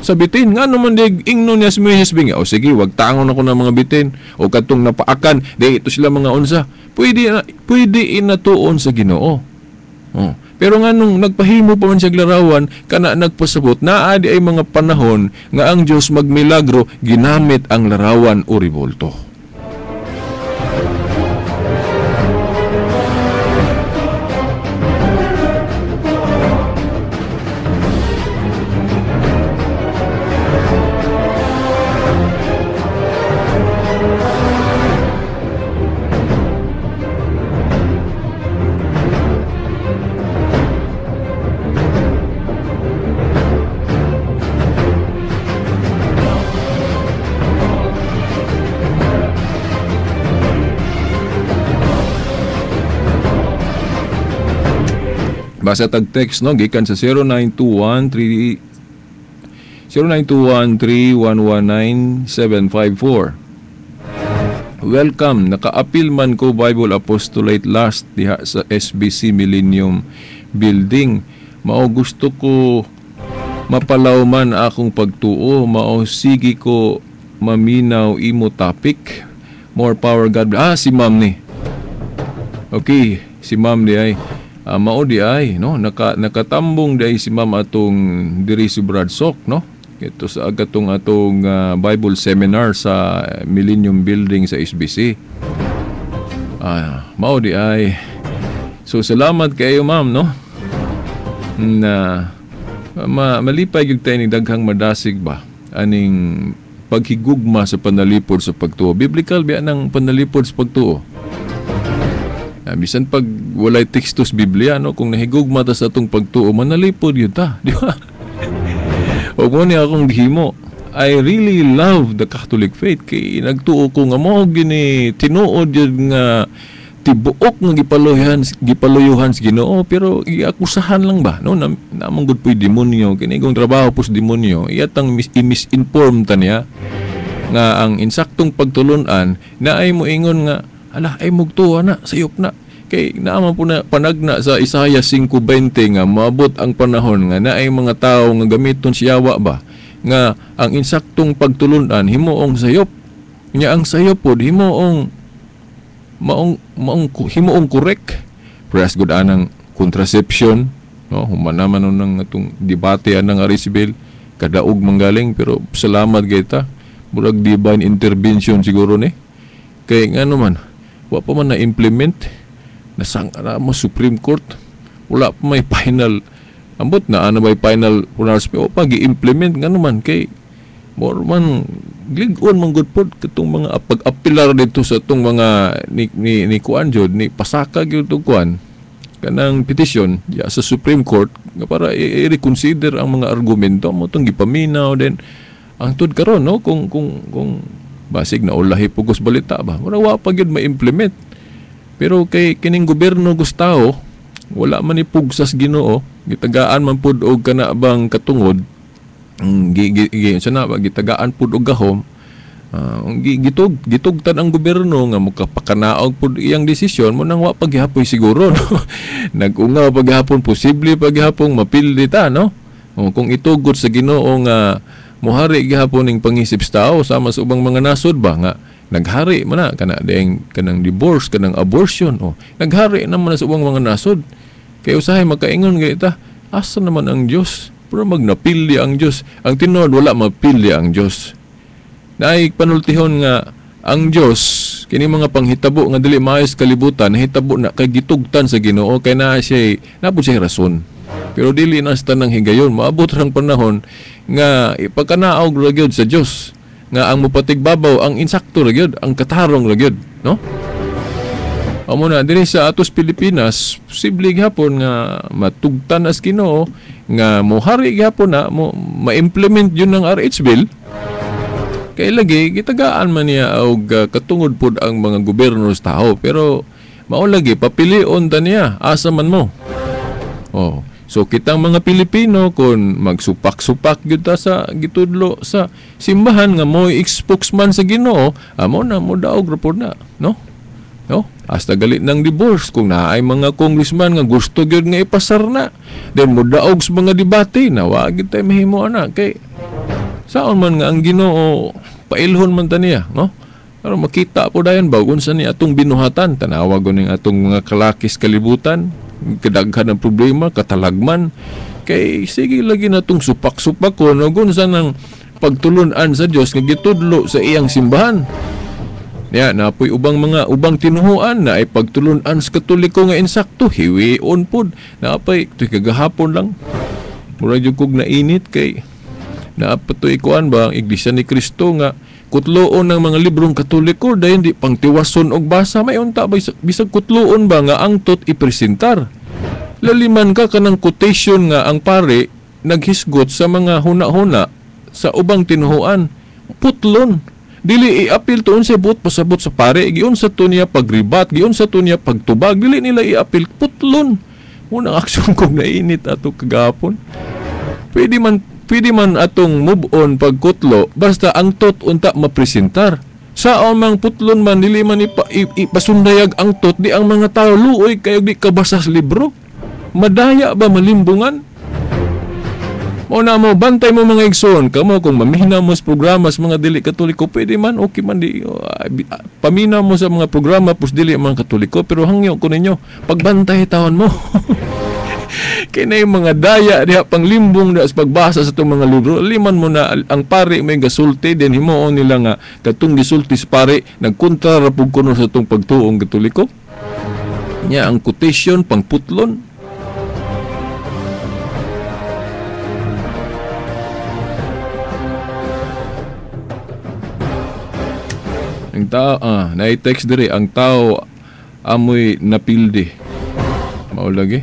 Sa bitin nga naman di ingnon niya si Moises binga. O sige, wag tangon ako ng mga bitin o katong napaakan, di ito sila mga unsa. Pwede inatuon sa Ginoo. Oh. Pero nga nung nagpahimo pa man siya larawan, kana nagpasabot, naa di ay mga panahon nga ang Dios magmilagro ginamit ang larawan o ribolto. Basa tag text no gikan sa 0921 3119754. Welcome, naka-appeal man ko Bible Apostolate last diha sa SBC Millennium Building. Mao gusto ko mapalaw man akong pagtuo, mao sige ko maminaw imo topic. More power, God bless. Ah, si ma'am ni. Okay, si ma'am di ay mao di ay no nakatambong di ay si ma'am atong diri si Brad Sok no ito sa agatong atong Bible seminar sa Millennium Building sa SBC. Mao di ay. So salamat kayo ma'am no na malipay gyud tayo ni daghang madasig ba aning paghigugma sa panalipod sa pagtuo. Biblical biya nang panalipod sa pagtuo. Bisan pag walay tekstos Biblia no, kung nahigugma ta sa atong pagtuo, manalipod yun ta, di ba? O mo ni akong gihimo. I really love the Catholic faith kay nagtuo ko nga mao gini tinuod yun nga tibuok nga gipaluyuhan sa Ginoo, pero iakusahan lang ba no namang gud po'y demonyo kini kung trabaho pos demonyo iyatang misinform ta niya nga ang insaktong pagtulun-an na ay moingon nga ala ay mugtuwa na sayop na kay naman po na panagna sa Isaiah 5:20 nga maabot ang panahon nga naay mga tawo nga gamiton si Yawa ba nga ang insaktong pagtulun-an himuong sayop nya ang sayop pod himuong maong himuong correct. Press good anang contraception no, human naman nang atong debate anang Arisibel kadaog manggaling, pero salamat kay ta murag divine intervention siguro ni kay ngano man wa pa man na-implement nasang na mo Supreme Court, wala pa may final ambot na ano may final pronouncement o pa gi-implement ngano man kay more man lig-on man gud pod katong mga pag-apilar dito sa atong mga ni kuan jud ni pasaka gyud tong kuan kanang petition ya sa Supreme Court nga para i-reconsider ang mga argumento mo tong gipaminaw then ang tud karon no kung basig na ulahi pugos balita ba wala wa pa gyud ma-implement. Pero kay kining gobyerno Gustavo wala man ipugsas Ginoo, gitagaan man pud og kana bang katungod gi sana ba gitagaan pud og gahom, gitugtan ang gobyerno nga mukapakanaog pud iyang desisyon mo nang wa paghihapoy siguro no? Nag-ungaw paghapon, posible paghapon mapildi ta no. O, kung itugot sa Ginoo nga muhari gihapon ning pangisip sa tao sama sa ubang mga nasod ba nga naghari man na kana ding kanang divorce kanang abortion, oh naghari naman na sa ubang mga nasod kay usahay makaingon gani ta asa naman ang Dios pero magnapili ang Dios. Ang tinuod wala mapili ang Dios. Naay panultihon nga ang Dios kini mga panghitabo nga dili maayos kalibutan nahitabo na kay gitugtan sa Ginoo kay naa siya napud siya rason. Pero dili na sa tanang higayon maabot rang panahon nga ipakanaog ra gyud sa Dios nga ang mopatigbabaw ang insakto ra gyud ang katarong ra gyud no. Amo na diri sa atos Pilipinas posible gihapon nga matugtan as Ginoo nga mohari gihapon na mo ma-implement yun ng RH bill kay lagi gitagaan man niya og katungod pod ang mga gobyerno sa tao, pero mao lagi papilion ta niya asa man mo. Oh, so kitang mga Pilipino kun magsupak-supak gyud ta sa gitudlo sa simbahan nga mo spokesman sa Ginoo, amo na mo daog ra pod na no. No, hasta galit ng divorce kung naay mga congressman nga gusto gyud nga ipasar na, then mo daog sa mga debate na wa gyud tay mahimo ana kay Saon man nga ang Ginoo pailhon man ta niya, no? Pero makita po dayon ba unsa ni atong binuhatan, tanawa ning atong mga kalakis kalibutan, kadaghan ng problema, katalagman. Kay sige lagi natong supak-supak ko no unsa nang pagtulun-an sa Dios nga gitudlo sa iyang simbahan. Ya, napoy ubang mga ubang tinuhuan na ay pagtulun-an sa Katoliko nga insakto, hiwion pod. Naapay tuy kagahapon lang. Mura jud kog nainit kay naapatoy kuan ba ang Iglesia ni Kristo nga kutloon ng mga librong Katoliko dayon di pangtiwason og basa, may unta ba bisag kutloon ba nga ang tot ipresentar. Laliman ka kanang quotation nga ang pare naghisgot sa mga huna-huna sa ubang tinuhuan, putlon. Dili iapil tuon sa buot pasabot sa pare, giunsa to niya pagribat, giunsa to niya pagtubag, dili nila iapil, putlon. Unang aksyon kong nainit ato kagahapon. Pwede man atong move on pagkutlo, basta ang tot unta mapresentar. Sa amang putlon man, dili man ipasundayag ang tot, di ang mga tao luoy kayo di kabasa sa libro. Madaya ba malimbungan? O na mo, bantay mo mga igsoon, kamo kung mamina mo sa programa sa mga dili Katoliko, pwede man, okay man, di, pamina mo sa mga programa, pus dili mga Katoliko, pero hangyo ko ninyo, pagbantay taon mo. Kaya na yung mga daya diha panglimbong na sa pagbasa sa itong mga libro, liman mo na ang pare may gasulti, din himuon nila nga katong gisulti sa pare, nagkontra ra pug kuno sa itong pagtuong Katoliko. Nya ang quotation pangputlon. Ang tao, na-text diri, ang tao amoy napildi. Mao lagi.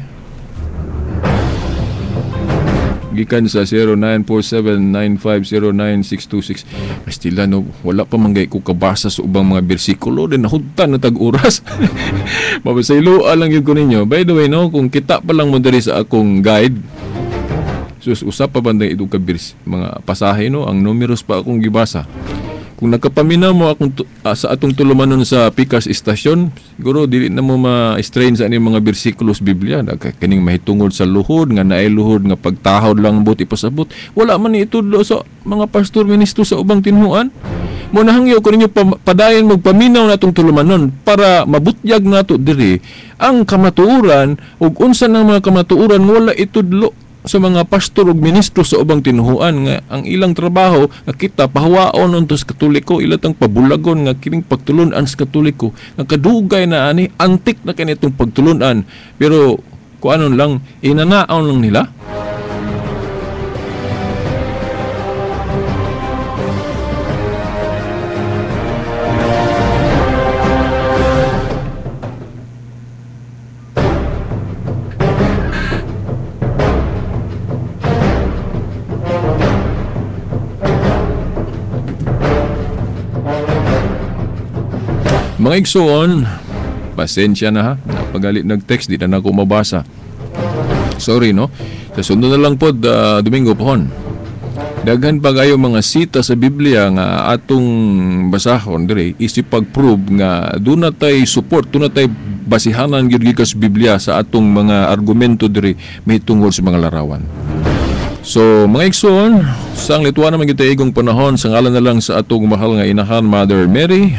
Gikan sa 0947-9509626. Pastila no, wala pa man gay ko kabasa sa ubang mga bersikulo, din nahudtan na tag oras. Mabasaylo lang gyud ko ninyo. By the way no, kung kita pa lang mo diri sa akong guide, sus usap pa bandang itong mga pasahe no, ang numeros pa akong gibasa. Kung nakapaminaw mo akong sa atong tulumanon sa Pikas Istasyon, siguro dili na mo ma-strain sa inyong mga bersikulo sa Biblia. Kining mahitungod sa luhod, nga naay luhod, nga pagtahod lang ang buti pasabot. Wala man itudlo sa mga pastor, ministro sa ubang tinuan. Munahangyo ko ninyo padayon magpaminaw na atong tulumanon para mabutyag nato diri ang kamatuoran ug unsa ng mga kamatuoran wala itudlo sa mga pastor ug ministro sa ubang tinuhuan nga ang ilang trabaho nga kita pahawaon unto sa Katoliko, ilatang pabulagon nga kining pagtulun-an sa Katoliko nga kadugay na ani, antik na kini itong pagtulun-an, pero kuanon lang, inanaon lang nila. Mga igsoon, pasensya na ha. Napagalit nag-text, di na ako mabasa. Sorry no. Sa sunod na lang po, Domingo pohon. Daghan pa kayo mga sita sa Biblia nga atong basahon dire isip pag-prove nga doon na tay support, doon na tay basihanan gyud gikan sa Biblia sa atong mga argumento dire mahitungod sa mga larawan. So, mga igsoon, sang lituan naman kita igong panahon sa ngalan na lang sa atong mahal nga inahan Mother Mary,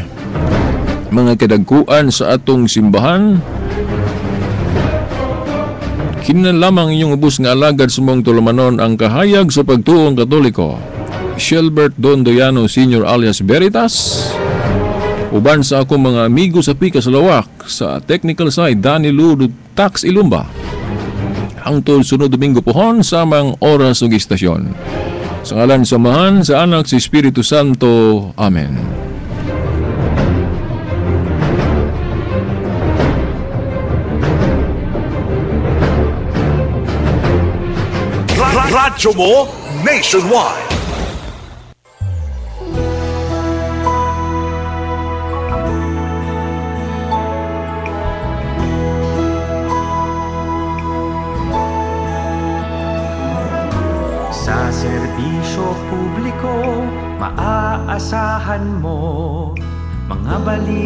mga kadagkuan sa atong simbahan, kini lamang inyong ubos nga alagad sa mong tulumanon ang kahayag sa pagtuong Katoliko, Shelbert Don Doyano Sr. alias Veritas, uban sa akong mga amigo sa Pikas Lawak, sa technical side, Danny Ludo Tax Ilumba. Hangtod sunod Domingo pohon samang oras ug istasyon. Sa ngalan sa Amahan, sa Anak, sa Espiritu Santo. Amen. Radyo mo nationwide. Sa serbisyo publiko, maaasahan mo mga balita.